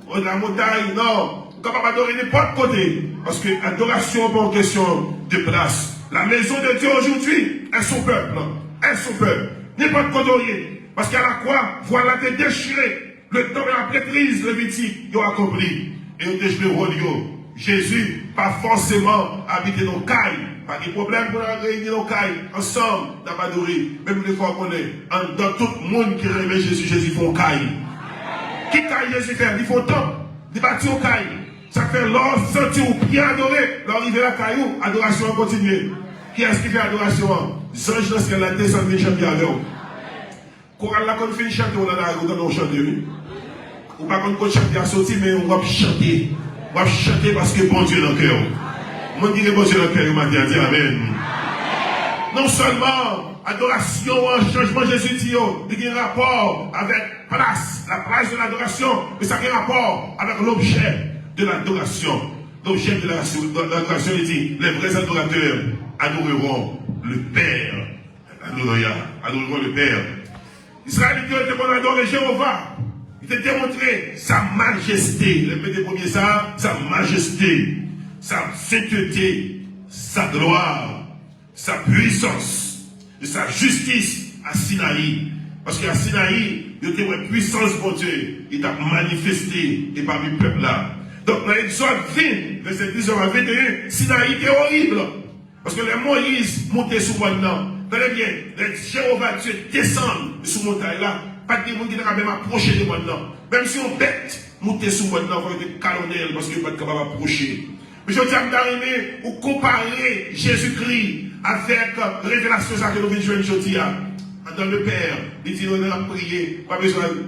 Ou nan montay, non. Ou kapab adore nenpòt kote. Paske adorasyon an pa yon kesyon de plas. La maison de Dieu aujourd'hui est son peuple. Est son peuple. Nenpòt kote w ye. Paske a la kwa, vwal la te dechire. Le temps de la prêtrise levitique, yo akonpli. E yo te jwe wòl yo. Jezi pa fòseman abite nan kay. Pa gen pwoblèm pou n al reyini nan kay ansanm, n ap adore. Men m vle fè w konnen, anndan tout moun ki renmen Jezi, Jezi fè yon kay. Ki kay Jezi fè? Li fè yon tanp. Li bati yon kay. Sa k fè, lè w santi w byen adore, lè w rive lakay ou, adorasyon an kontinye. Kiyès ki fè adorasyon an? Zanj nan syèl la desann vin chante avè w. Koral la konn fin chante w nan lari, ou tande w chante, wi. Ou pa konn kot chante a soti, men w ap chante. W ap chante paske Bondye nan kè w. Moun ki gen Bondye nan kè yo maten an, di amèn. Non sèlman adorasyon an, chanjman Jezi di yo, li gen rapò avèk plas, la place de l'adoration, men sa gen rapò avèk l'objet de l'adoration. L'objet de l'adoration, li di, les vrais adorateurs adoreront le Père. Alelouya. Adoreront le Père. Izrayelit yo te konn adore Jewova. Li te demontre sa majeste. Lè m mete premye sa, sa majeste, sa senteté, sa glwa, sa pwisans e sa jistis a Sinayi. Paske a Sinayi, yo te wè pwisans Bondye, li t ap manifeste epami pèp la. Donk, nan Egzòd ven, vèsè diznèf a venteyen, Sinayi te orib. Paske lè Moyiz monte sou mòn nan, Tande byen, lè Jewova Dye desann sou montay la, pa t gen moun ki ta ka menm apwoche de mòn nan. Menm si yon bèt moute sou mòn nan, fò yo te kalonnen l, paske yo pa t kapab apwoche. Men jodi a, m ta renmen ou konpare Jezikri avèk revelasyon sa ke nou vin jwenn jodi a. Dans le Père, li di nou lè n ap priye, pa bezwen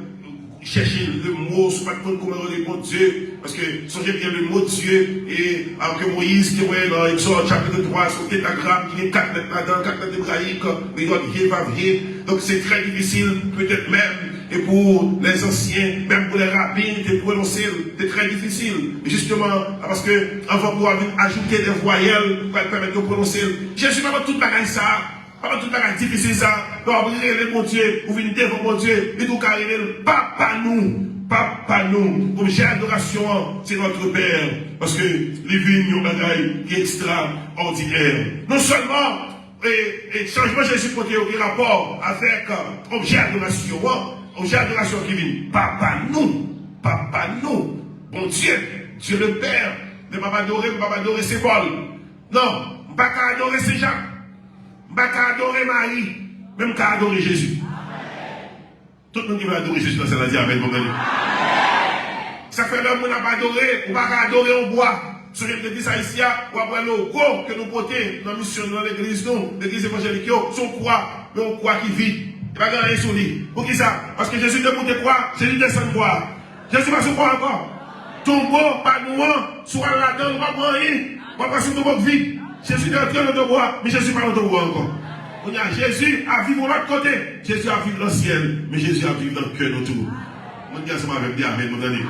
chèche le mo, si w pa t konn kòman yo rele Bondye, paske sonje byen le mo Dye, e, a, ke Moyiz te wè nan Egzòd chapit twa, se yon tetagram ki gen kat lèt ladan l, kat lèt ebrayik, le yòd, he, vav, he. Donk, se trè difisil, petèt menm, e pou lèzansyen, menm pou lè rabin te pwononse l, se trè difisil. Jisteman, paske anvan pou w vin ajoute de vwayèl, pou al pèmèt yo pwononse l. Jezi pa ban tout bagay sa a. Pandan tout bagay difisil sa, lè w ap rele Bondye, ou vin devan Bondye, li di w ka rele l Papa nou, Papa nou. Objè adorasyon an, se Notre Père, paske li vin yon bagay ki ekstraòdinè. Non sèlman, e, e chanjman Jezi pote yo gen rapò avèk, e, objè adorasyon an, objè adorasyon ki vin Papa nou, Papa nou, Bondye, Dieu le Père. Lè m ap adore, m p ap adore senbòl. Non, m pa ka adore Sen Jak. M pa ka adore Mari, men m ka adore Jezi. Tout moun ki vle adore Jezi nan sèl la di amèn pou mwen. Sa k fè lè moun ap adore, ou pa ka adore yon bwa. Sonje m te di sa isi a, w ap wè logo ke nou pote nan misyon nou, nan legliz nou, legliz evanjelik yo, se yon kwa, men yon kwa ki vid. Li pa gen anyen sou li. Poukisa? Paske Jezi te moute kwa, Jezi desann kwa. Jezi pa sou kwa ankò. Tonbo pa nou an, si w al ladan l, ou pa pran anyen. W al pase yon tonbo k vid. Jezi te antre nan tonbo a, men Jezi pa nan tonbo a ankò. Kounye a, Jezi ap viv yon lòt kote. Jezi ap viv nan syèl, men Jezi ap viv nan kè nou tou. Moun ki ansanm avè m, di amèn, moun tande.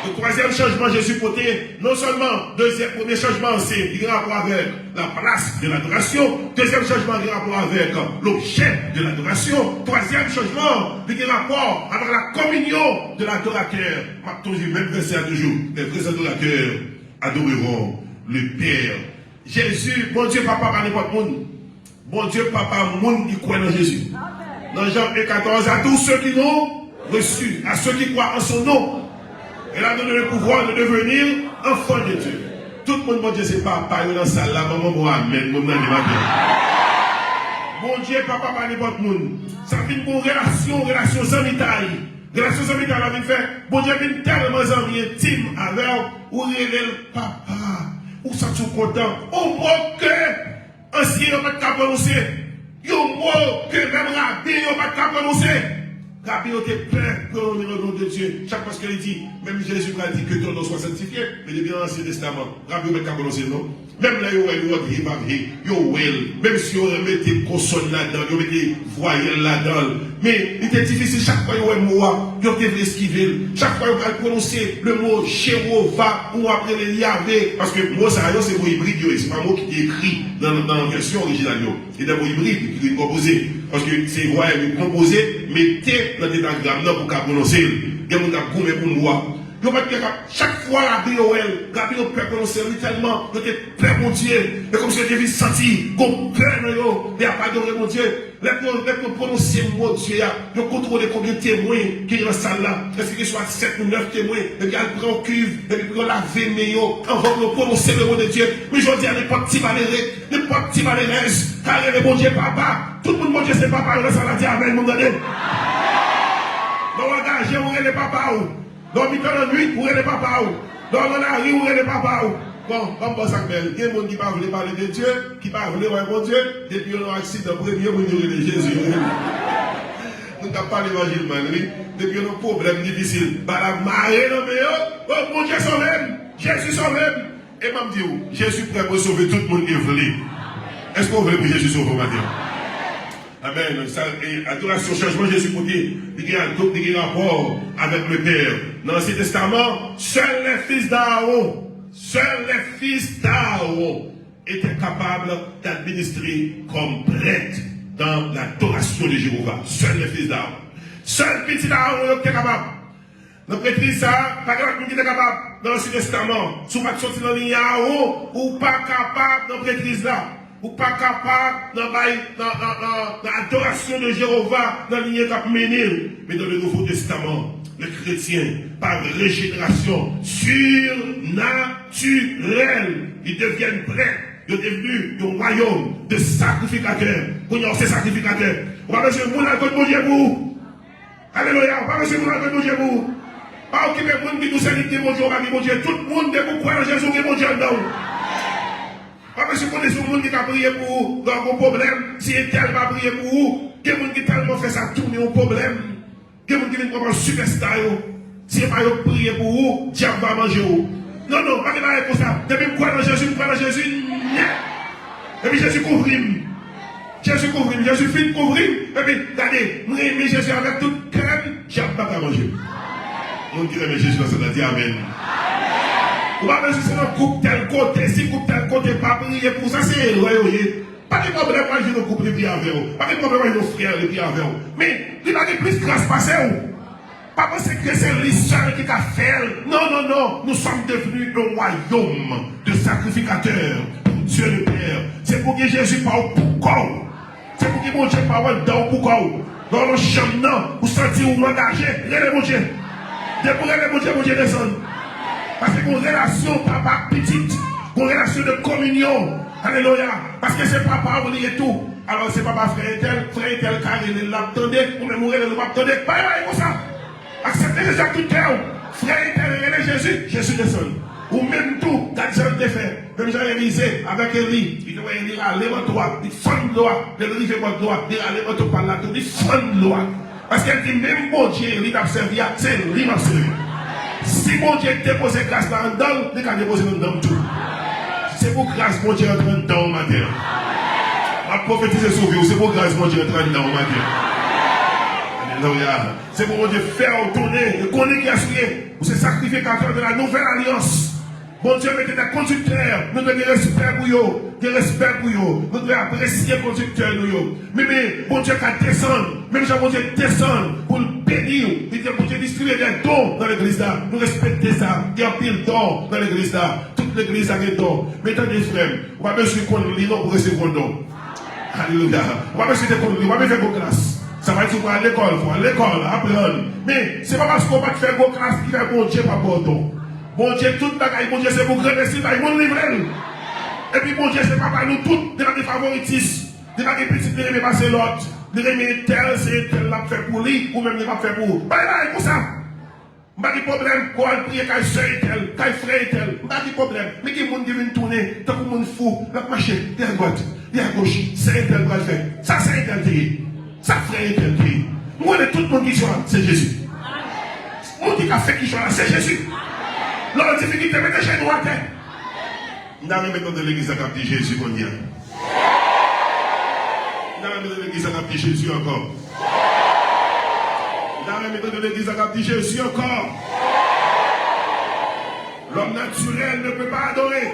Donk, twazyèm chanjman Jezi pote, non sèlman, dezyèm, premye chanjman an, se, li gen rapò avèk la place de l'adoration. Dezyèm chanjman gen rapò avèk l'objet de l'adoration. Twazyèm chanjman, li gen rapò avèk la communion de l'adorateur. M ap toujou menm vèsè a toujou. Les vrais adorateurs adoreront le Père. Jezi, Bondye Papa pa nenpòt moun. Bondye Papa moun ki kwè nan Jezi. Nan Jan en katòz, à tous ceux qui l'ont reçu, à ceux qui croient en son nom, elle a donné le pouvoir de devenir enfants de Dieu. Tout moun Bondye se papa yo nan sal la, ban mwen bon amèn, moun nan di maten. Bondye Papa pa nenpòt moun. Sa vin pou relasyon, relasyon zanmitay. Relasyon zanmitay la vin fè, Bondye vin tèlman zanmi entim avè w, ou rele l Papa. Ou santi w kontan. Ou bon ke Ansyen yo pa t ka pwononse yon mo ke menm rabi yo pa t ka pwononse. Rabi yo te pè pwononse le nom de Dieu. Chak paske li di, menm Jezi pral di, que ton nom soit sanctifié. Men depi nan Ansyen Testaman, rabi yo pa t ka pwononse l non. Menm lè yo wè l, yo di, he pa vre, yo wè l. Menm si yo mete konsòn ladan l, yo mete vwayèl ladan l. Men, li te difisil, chak fwa yo wè mo a, yo te vle eskive l. Chak fwa yo pral pwononse le mo Jewova, ou ap rele l Yave, paske mo sa yo se mo ibrid yo ye, se pa mo ki te ekri nan, nan vèsyon orijinal yo. Se de mo ibrid ki vin konpoze, paske se vwayèl yo konpoze, mete nan tetagram nan pou ka pwononse l. Gen moun k ap goumen pou mo a. Yo pa t gen kap, chak fwa rabi yo wè l, rabi yo pè pwononse l, li tèlman yo te pè Bondye, e kòmsi yo te vin santi gon pè nan yo, lè y ap adore Bondye. Lè yo, lè yo pwononse mo Dye a, yo kontwole konbyen temwen ki gen nan sal la, kèlkeswa sèt ou nèf temwen, epi al pran yon kiv, epi pou yo lave men yo, anvan pou yo pwononse le mot de Dieu. Men jodi a, nenpòt ti malere, nenpòt ti malerèz, ka rele Bondye papa. Tout moun Bondye se papa yo nan sal la, di amèn, moun tande. Lè w angaje, ou rele papa w. Lè w mitan lannwit, ou rele papa w. Lè w nan lari, ou rele papa w. Bon, ban m ba w sa k bèl. Gen moun ki pa vle pale de Dye, ki pa vle wè Bondye, depi yo nan aksidan, premye moun yo rele Jezi, yo rele. Moun k ap pale evanjil mal, wi. Depi yo nan pwoblèm difisil, bal ap mare nan men yo. O, Bondye sove m! Jezi sove m! E ban m di w, Jezi prè pou l sove tout moun ki vle. Èske w vle pou Jezi sove w maten? Amèn. Sa, e, adorasyon, chanjman Jezi pote, li gen, li gen rapò avèk le Pè. Nan Ansyen Testaman, seuls les fils d'Aaron, seuls les fils d'Aaron étaient capables d'administrer comme prêtres dans l'adoration de Jéhovah. Seuls les fils d'Aaron. Sèl pitit Aaron yo ki te kapab. Nan prètriz sa a, pa gen lòt moun ki te kapab nan Ansyen Testaman. Si w pa t soti nan linye Aaron, ou pa kapab nan prètriz la. Ou pa kapab nan bay, nan, nan, nan, nan adorasyon de Jewova, nan linye k ap mennen l. Men dans le Nouveau Testament, les chrétiens, par régénération surnaturelle, ils deviennent prêtres. Yo devni yon wayòm de sakrifikatè. Kounye a, w se sakrifikatè. Ou pa bezwen moun al kot Bondye pou ou. Alelouya. Ou pa bezwen moun al kot Bondye pou ou. Pa okipe moun ki di w se li ki gen Bondye, ou pa gen Bondye. Tout moun, depi w kwè nan Jezi, w gen Bondye anndan w. Pa bezwen konnen si yon moun ki ka priye pou ou lè w gen yon pwoblèm, si entèl pa priye pou ou. Gen moun ki tèlman fè sa tounen yon pwoblèm. Gen moun ki vin pran pòz sipèsta yo. Si se pa yo k priye pou ou, dyab va manje w. Non, non, pa gen bagay konsa. Depi m kwè nan Jezi, m kwè nan Jezi nèt. Epi Jezi kouvri m. Jezi kouvri m. Jezi fin kouvri m. Epi, gade, m renmen Jezi avèk tout kè m, dyab pa ka manje m. Moun ki renmen Jezi nan sa, di amèn. Ou pa bezwen se nan gwoup tèl kote, si gwoup tèl kote pa priye pou ou, sa se erè yo ye. Pa gen pwoblèm, w al jwenn yon gwoup, li priye avè w. Pa gen pwoblèm, w al jwenn yon frè, li priye avè w. Men, li pa gen plis gras pase w. Pa panse ke se li sèl ki ka fè l. Non, non, non. Nous sommes devenus un royaume de sacrificateurs pour Dieu le Père. Se pou gen Jezi pa w pou kò w. Se pou gen Bondye pa w anndan w pou kò w. Lè w nan chanm nan, ou santi w angaje, rele Bondye. Depi w rele Bondye, Bondye desann. Paske gen yon relasyon papa ak pitit. Gen yon relasyon de kominyon. Alelouya. Paske se papa w li ye tou. Alò, se papa frè entèl, frè entèl ka rele l, l ap tande, ou menm ou rele l, ou p ap tande. Pa gen bagay konsa. Aksepte Jezi ak tout kè w. Frè entèl rele Jezi, Jezi desann. Ou menm tou, gad jan l te fè. Menm jan Elize avèk Eli, li te wè Eli rale manto a, li fann dlo a. Lè l rive bò dlo a, li rale manto pa l la tou, li fann dlo a. Paske l di, menm Bondye Eli t ap sèvi a, se li m ap sèvi. Si Bondye depoze gras la anndan l, li ka depoze l anndan m tou. Se pou gras Bondye antre anndan w maten an. M ap pwofetize sou vi w, se pou gras Bondye antre anndan w maten an. Alelouya. Se pou Bondye fè w tounen e konnen kiyès ou ye. Ou se sacrificateur de la nouvelle alliance. Bondye mete de kondiktè, nou dwe gen respè pou yo, gen respè pou yo. Nou dwe apresye kondiktè nou yo. Men, men, Bondye ka desann, menm jan Bondye desann pou l beni w. Li te, Bondye distribiye de don nan legliz la. Nou respekte sa. Gen anpil don nan legliz la. Tout legliz la gen don. Men tande, frè m, ou pa bezwen konn li non pou resevwa yon don. Alelouya. Ou pa bezwen te konn li, ou pa bezwen fè gwo klas. Sa pa di w pral lekòl, fò w al lekòl, aprann. Men, se pa paske w pa t fè gwo klas ki fè Bondye pa ba w don. Bondye, tout bagay Bondye se pou grandesi bay moun li vle l. Epi Bondye se papa nou tout, li pa gen favoritis. Li pa gen pitit li renmen pase lòt. Li renmen entèl, se entèl l ap fè pou li, ou menm li p ap fè pou ou. Pa gen bagay konsa. M pa gen pwoblèm pou al priye kay sè entèl, kay frè entèl. M pa gen pwoblèm. Men gen moun ki vin tounen tankou moun fou. L ap mache, li adwat, li agoch. Sè entèl pral fè. Sa sè entèl te ye? Sa frè entèl te ye? M konnen tout moun ki swa, se Jezi. Moun ki ka fè ki swa la, se Jezi. Lè w an difikilte, mete jenou atè. M ta renmen tande legliz la k ap di Jezi kounye a. M ta renmen tande legliz la k ap di Jezi ankò. M ta renmen tande legliz la k ap di Jezi ankò. L'homme naturel ne peut pas adorer.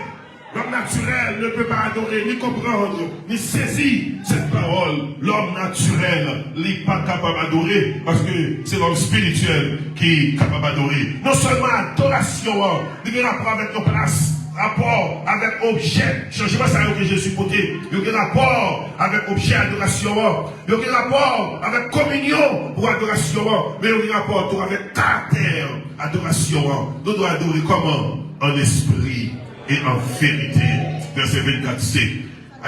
L'homme naturel ne peut pas adorer, ni comprendre, ni saisir cette parole. L'homme naturel, li pa kapab adore, paske se lòm espirityèl ki kapab adore. Non sèlman adorasyon an, li gen rapò avèk yon plas, rapò avèk objè. Chanjman sa yo ke Jezi pote, yo gen rapò avèk objè adorasyon an. Yo gen rapò avèk kominyon pou adorasyon an, men yo gen rapò tou avèk karaktè adorasyon an. Nou dwe adore kòman? An espri e an verite. Vèsè vennkat se,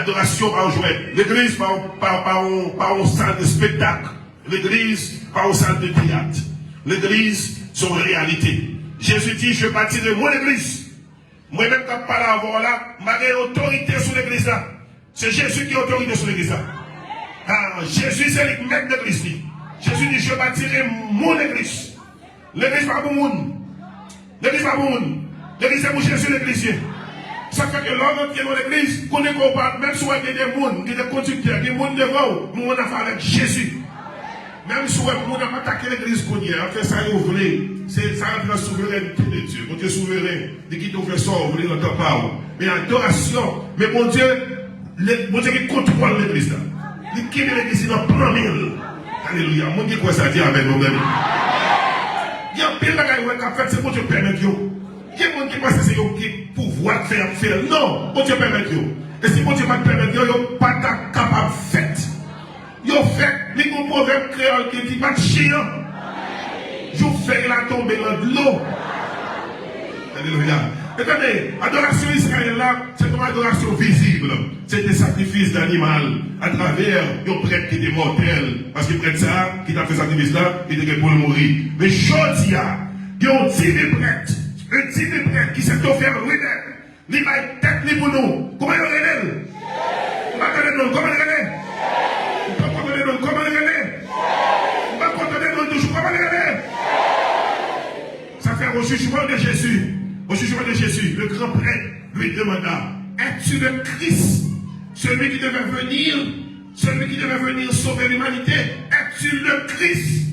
adorasyon pa yon jwèt. Legliz pa yon, pa, pa yon, pa yon sal de spektak. Legliz pa yon sal de teyat. Legliz se yon reyalite. Jezi di, je bâtirai mon église. Mwen menm k ap pale avè w la, m pa gen otorite sou legliz la. Se Jezi ki otorite sou legliz la. Ah, Jezi se li k mèt legliz li. Jezi di, je bâtirai mon église. Legliz pa pou moun. Legliz pa pou moun. Legliz se pou Jezi legliz ye. Sa k fè ke lè w rantre nan legliz, konnen ke w pa, menm si w wè gen de moun, gen de kondiktè, gen moun devan w, men w nan afè avèk Jezi. Menm si w wè moun ap atake legliz kounye a, y ap fè sa yo vle, se sa rantre nan souverènte de Dye. Bondye souveren, li kite w fè sa w vle nan tan pa w. Men adorasyon, men Bondye, le, Bondye gen kontwòl legliz la. Li kenbe legliz li nan plan men l. Alelouya. Moun ki kwè sa, di amèn, mwen menm. Gen anpil bagay ou wè k ap fèt, se Bondye pèmèt yo. Gen moun ki panse se yo ki gen pouvwa k fè y ap fè l. Non, Bondye pèmèt yo. E si Bondye pa t pèmèt yo, yo pa t ap kapab fèt. Yo fèt, li gen yon pwovèb kreyòl ki di, bat chen an jou fèy la tonbe nan dlo. Alelouya. Tande, adorasyon Izrayèl la, se te yon adorasyon vizib. Se te sakrifis danimal atravè yon prèt ki te mòtèl. Paske prèt sa a, ki t ap fè sakrifis la, li te gen pou l mouri. Men jodi a, gen yon diven prèt, yon diven prèt ki se te ofè limèm. Li bay tèt li pou nou. Kòman yo rele l? M pa tande non. Kòman l rele? M pa tande non. Kòman l rele? M pa tande non toujou. Kòman l rele? Ça fait au jugement de Jésus. Au jugement de Jésus, le grand prêtre lui demanda, es-tu le Christ, celui qui devait venir, celui qui devait venir sauver l'humanité? Es-tu le Christ?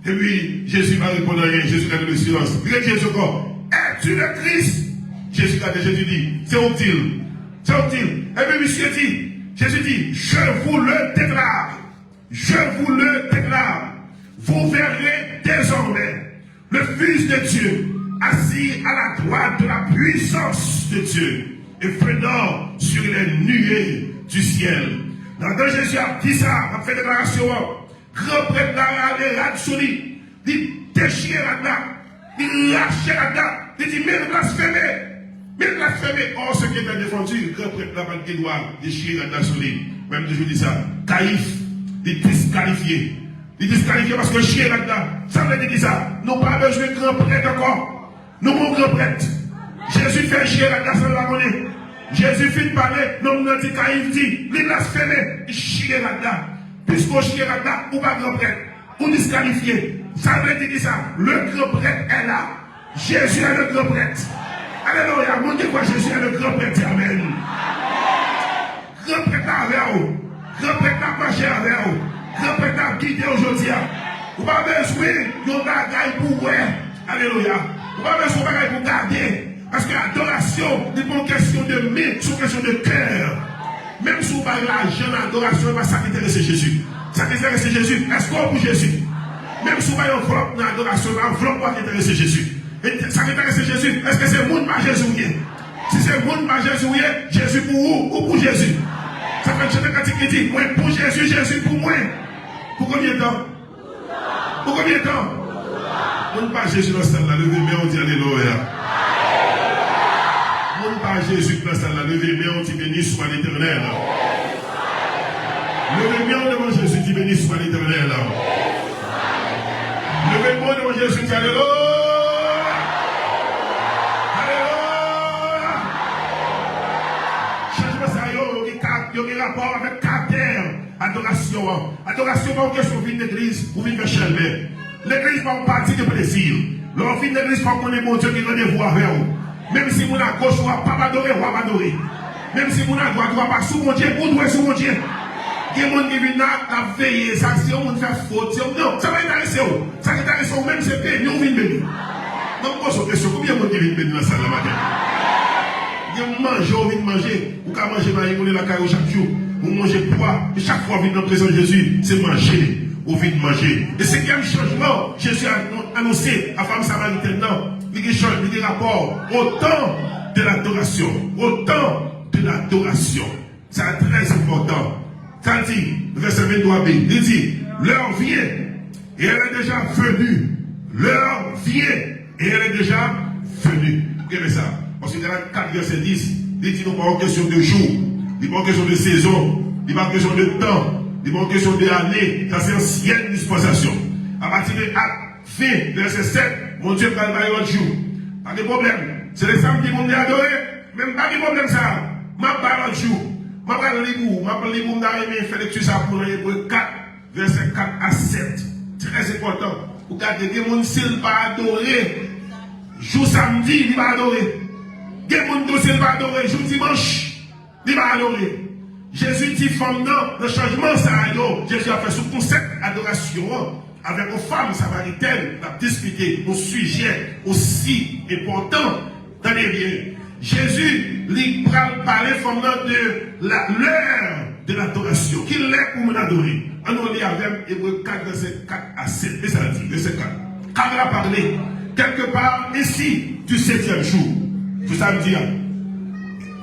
Et puis, Jésus va répondre à rien. Jésus garde le silence. Regarde Jésus encore. Es-tu le Christ? Jésus garde, Jésus dit, c'est utile. C'est utile. Et puis, monsieur dit, Jésus dit, je vous le déclare. Je vous le déclare. Vous verrez désormais le Fils de Dieu, assis à la droite de la puissance de Dieu, et venant sur les nuées du ciel. Pandan Jezi ap di sa, ap fè deklarasyon an, gran prèt la rale rad sou li, li dechire rad la, li rache rad la, li di, men l blasfeme, men l blasfeme. Or, ce qui était défendu, gran prèt la pa t gen dwa dechire rad la sou li. Mwen m toujou di sa, Kayif, li diskalifye. Li diskalifye paske l chire rad la. Sa vle di kisa? Nou pa bezwen gran prèt ankò. Nou gon gran prèt. Jezi fè l chire rad la san l pa konnen. Jezi fin pale, nonm nan di, Kayif di, li blasfeme, li chire rad la. Piske w chire rad la, ou pa gran prèt. Ou diskalifye. Sa vle di kisa? Le grand prêtre est là. Jésus est le grand prêtre. Alelouya. Moun ki kwè Jezi est le grand prêtre, di amèn. Gran prèt la avè w. Gran prèt la ap mache avè w. Gran prèt la ap gide w jodi a. Ou pa bezwen yon bagay pou w wè. Alelouya. Ou pa bezwen yon bagay pou w gade. Paske adorasyon, li pa yon kesyon de men, se yon kesyon de kè. Menm si w bay lajan nan adorasyon, e pa sa ki enterese Jezi. Sa ki enterese Jezi, èske w pou Jezi? Menm si w bay anvlòp nan adorasyon, e pa anvlòp ou a ki enterese Jezi. E sa ki enterese Jezi, èske se moun pa Jezi w ye? Si se moun pa Jezi w ye, Jezi pou ou, ou pou Jezi. Sa fè n chante kantik ki di, mwen pou Jezi, Jezi pou mwen. Pou konbyen tan? Pou konbyen tan? Moun pa Jezi nan sal la, leve men w, di alelouya. Moun pa Jezi ki nan sal la, leve men w, di beni swa Letènèl. Leve men w devan Jezi, di beni swa Letènèl. Leve men w devan Jezi, di alelouya. Alelouya. Chanjman sa yo, yo gen ka-, yo gen rapò avèk karaktè adorasyon an. Adorasyon pa yon kesyon vin legliz pou vin fè chèlbè. Legliz pa yon pati de plezi. Lè w vin legliz, fò w konnen Bondye gen randevou avè w. Menm si moun agoch ou a p ap adore, w ap adore. Menm si moun adwat ou a pa sou Bondye, ou dwe sou Bondye. Gen moun ki vin la, l ap veye, sa si yon moun fè fot, si yon, non, sa pa enterese w. Sa ki enterese w menm, se beni w vin beni. Mwen poze w kesyon, konbyen moun ki vin beni nan sal la maten? Gen manje w vin manje. Ou ka manje mayi moulen lakay ou chak jou. Ou manje pwa. E chak fwa w vin nan prezans Jezi, se manje ou vin manje. E senkyèm chanjman, Jezi anon-, anonse a fanm samaritèn nan. Li gen chan-, li gen rapò au temps de l'adoration. Au temps de l'adoration. Sa trè enpòtan. Sa l di, vèsè venntwa b, li di, l'heure vient, et elle est déjà venue. L'heure vient, et elle est déjà venue. Gade sa. Paske Galat kat vèsè dis, li di nou pa yon kesyon de jou, li pa yon kesyon de sezon, li pa yon kesyon de tan, li pa yon kesyon de ane. Sa se ansyen dispansasyon. Apati de Ak ven, vèsè sèt, Bondye pral bay lòt jou. Pa gen pwoblèm. Se le samdi pou m te adore, men m pa gen pwoblèm sa a. M ap bay lòt jou. M ap pral li pou ou. M ap li pou ou. M ta renmen fè lekti sa pou nou nan Ebre kat, vèsè kat a sèt. Trè enpòtan. Ou gade, gen moun, si l pa adore jou samdi, li pa adore. Gen moun tou, si l pa adore jou dimanch, li pa adore. Jezi di fanm nan, nan chanjman sa a yo, Jezi ap fè sou konsèp adorasyon an, avèk yon fanm samaritèn, l ap diskite yon sijè osi enpòtan. Tande byen, Jezi, li pral pale fanm nan de la, l'heure de l'adoration. Ki lè pou moun adore? Ann nou li avè m Ebre kat, vèsè kat a sèt. Men sa l di, vèsè kat. Car il a parlé quelque part ainsi du septième jour. Jou samdi a.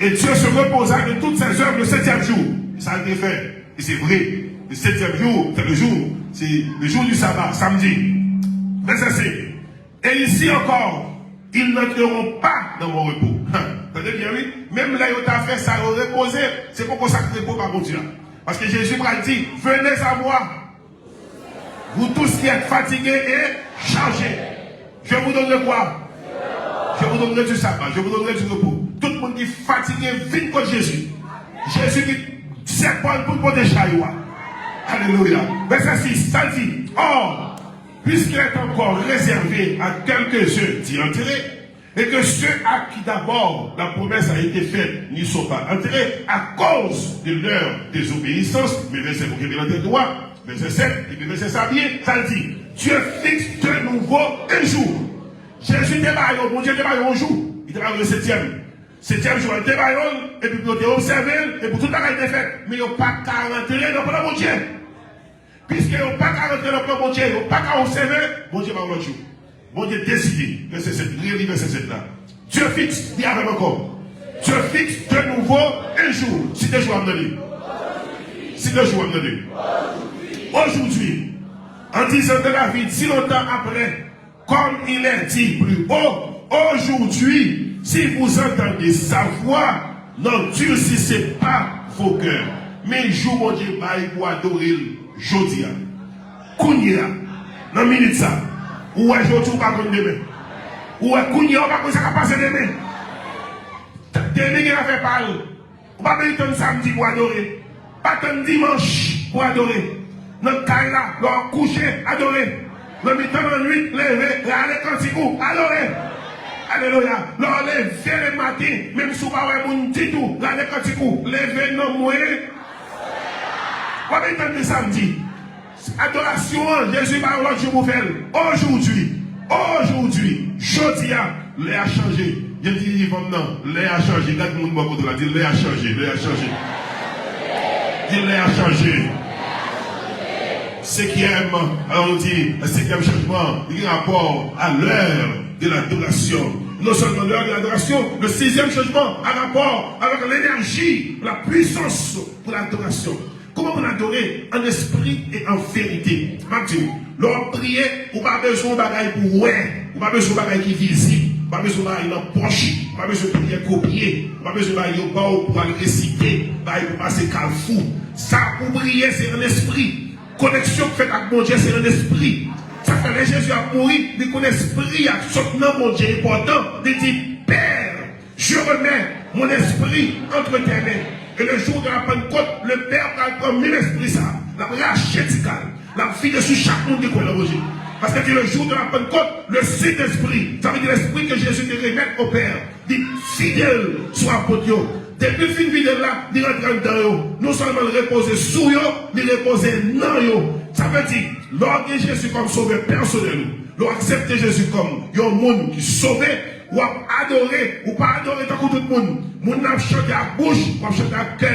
Et Dieu se reposa de toutes ses œuvres le septième jour. Sa l te fè. E se vre. Le septième jour, c'est le jour, c'est le jour du sabbat, samedi. Vèsè senk. Et ici encore, Ils n'entreront pas dans mon repos. Tande byen, wi. Menm lè yo ta fè sa, yo repoze, se poko sa k repo pa Bondye a. Paske Jezi pral di, venez à moi, vous tous qui êtes fatigués et chargés. Je vous donnerai quoi? Je vous donnerai du sabbat. Je vous donnerai du repos. Tout moun ki fatige, vin kot Jezi. Jezi ki sèpòl pou l pote chay ou a. Alelouya. Vèsè sis, sa l di, or, puisqu'il est encore réservé à quelques-uns d'y entrer, et que ceux à qui d'abord la promesse a été faite n'y sont pas entrés à cause de leur désobéissance, men vèsè pou kenbe nan tèt ou a, vèsè sèt, epi vèsè sa byen, sa l di, Dieu fixe de nouveau un jour. Jezi te ba yo, Bondye te ba yo yon jou, li te ba yo le setyèm. Setyèm jou a, li te ba yo l, epi pou yo te obsève l, epi tout bagay te fèt, men yo pa t ka rantre nan plan Bondye. Piske yo pa ka rantre nan plan Bondye, yo pa ka obsève, Bondye ba yo lòt jou. Bondye deside, vèsè sèt, reli vèsè sèt la. Dieu fixe, di avè m ankò. Dieu fixe de nouveau un jour. Site jou a m nan li. Site jou a m nan li. Aujourd'hui, en disant de David, si longtemps après, comme il est dit plus haut, aujourd'hui, si vous entendez sa voix, n'endurcissez pas vos cœurs. Men jou Bondye bay pou adore l jodi a. Kounye a, nan minit sa, ou wè jodi ou pa konn demen. Ou wè kounye a ou pa konn sa k ap pase demen. Demen gen afè pa l. Ou pa bezwen tann samdi pou adore. Pa tann dimanch pou adore. Nan kay la, lè w ap kouche, adore. Nan mitan lannwit, leve, rale kantik ou, adore. Alelouya. Lè w leve lematen, menm si w pa wè moun ditou, rale kantik ou, leve nan mwen. Ou pa bezwen tann samdi. Adorasyon an, Jezi ba yo lòt jou pou fè l. Aujourd'hui, aujourd'hui, jodi a, lè a chanje. Byen di vivan m nan, lè a chanje. Gad moun bò kote w la, di, lè a chanje, lè a chanje. Di, lè a chanje. Senkyèm, alò nou di, senkyèm chanjman, li gen rapò a l'heure de l'adoration. Non seulement l'heure de l'adoration, le sixième changement a rapport avec l'énergie, la puissance pour l'adoration. Kòman pou n adore? An espri e an verite. M ap di w, lè w ap priye, ou pa bezwen yon bagay pou w wè. Ou pa bezwen yon bagay ki vizib. Ou pa bezwen yon bagay nan pòch. Ou pa bezwen priyè kopye. Ou pa bezwen bagay yo ba w pou w al resite. Bagay pou pase kalfou. Sa pou priye, se an espri. Koneksyon k fèt ak Bondye, se an espri. Sa fè lè Jezi ap mouri, li konn espri a sot nan Bondye enpòtan. Li di, Père, je remets mon esprit entre tes mains. Et le jour de la Pentecôte, le Père pral pran menm espri sa, l ap rache ti kal, l ap vide sou chak moun ki kwè nan Bondye. Paske di le jour de la Pentecôte, le Saint-Esprit, sa vle di lespri ke Jezi te remèt o Pè, li vide l sou apot yo. Depi l fin vide l la, li rantre anndan yo. Non sèlman l repoze sou yo, li repoze nan yo. Sa vle di, lè w gen Jezi kòm sovè pèsonèl ou, lè w aksepte Jezi kòm yon moun ki sove, w ap adore, ou pa adore tankou tout moun. Moun nan ap chante ak bouch, w ap chante ak kè.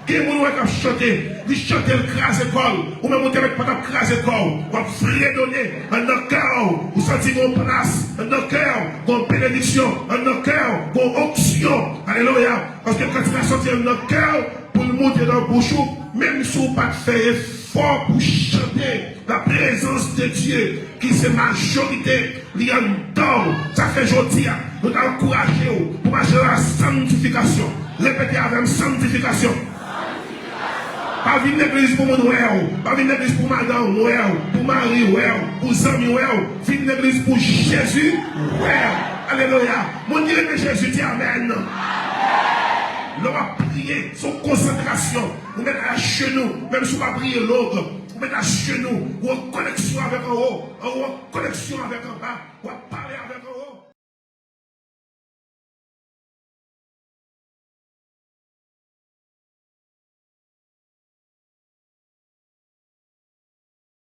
Gen moun ou wè k ap chante, li chante, l kraze kò l. Ou menm ou te mèt pa t ap kraze kò w, w ap fredone anndan kè w. Ou santi gen yon plas anndan kè w, gen yon benediksyon anndan kè w, gen yon onksyon. Alelouya! Paske kantik la soti anndan kè w pou l moute nan bouch ou, menm si w pa t fè efò pou chante. La présence de Dieu, ki se majorite, li anndan w. Sa fè jodi a, nou ta ankouraje w pou mache nan la sanktifikasyon. Repete avè m, sanktifikasyon. Pa vin legliz pou moun wè w. Pa vin legliz pou madanm wè w, pou mari wè w, pou zanmi wè w. Vin legliz pou Jezi wè w. Alelouya. Moun ki renmen Jezi, di amèn. Lè w ap priye, se yon konsantrasyon. Ou mèt ajenou, menm si w pa priye long. Ou mèt ajenou, ou an koneksyon avèk anwo, anwo an koneksyon avèk anba, w ap pale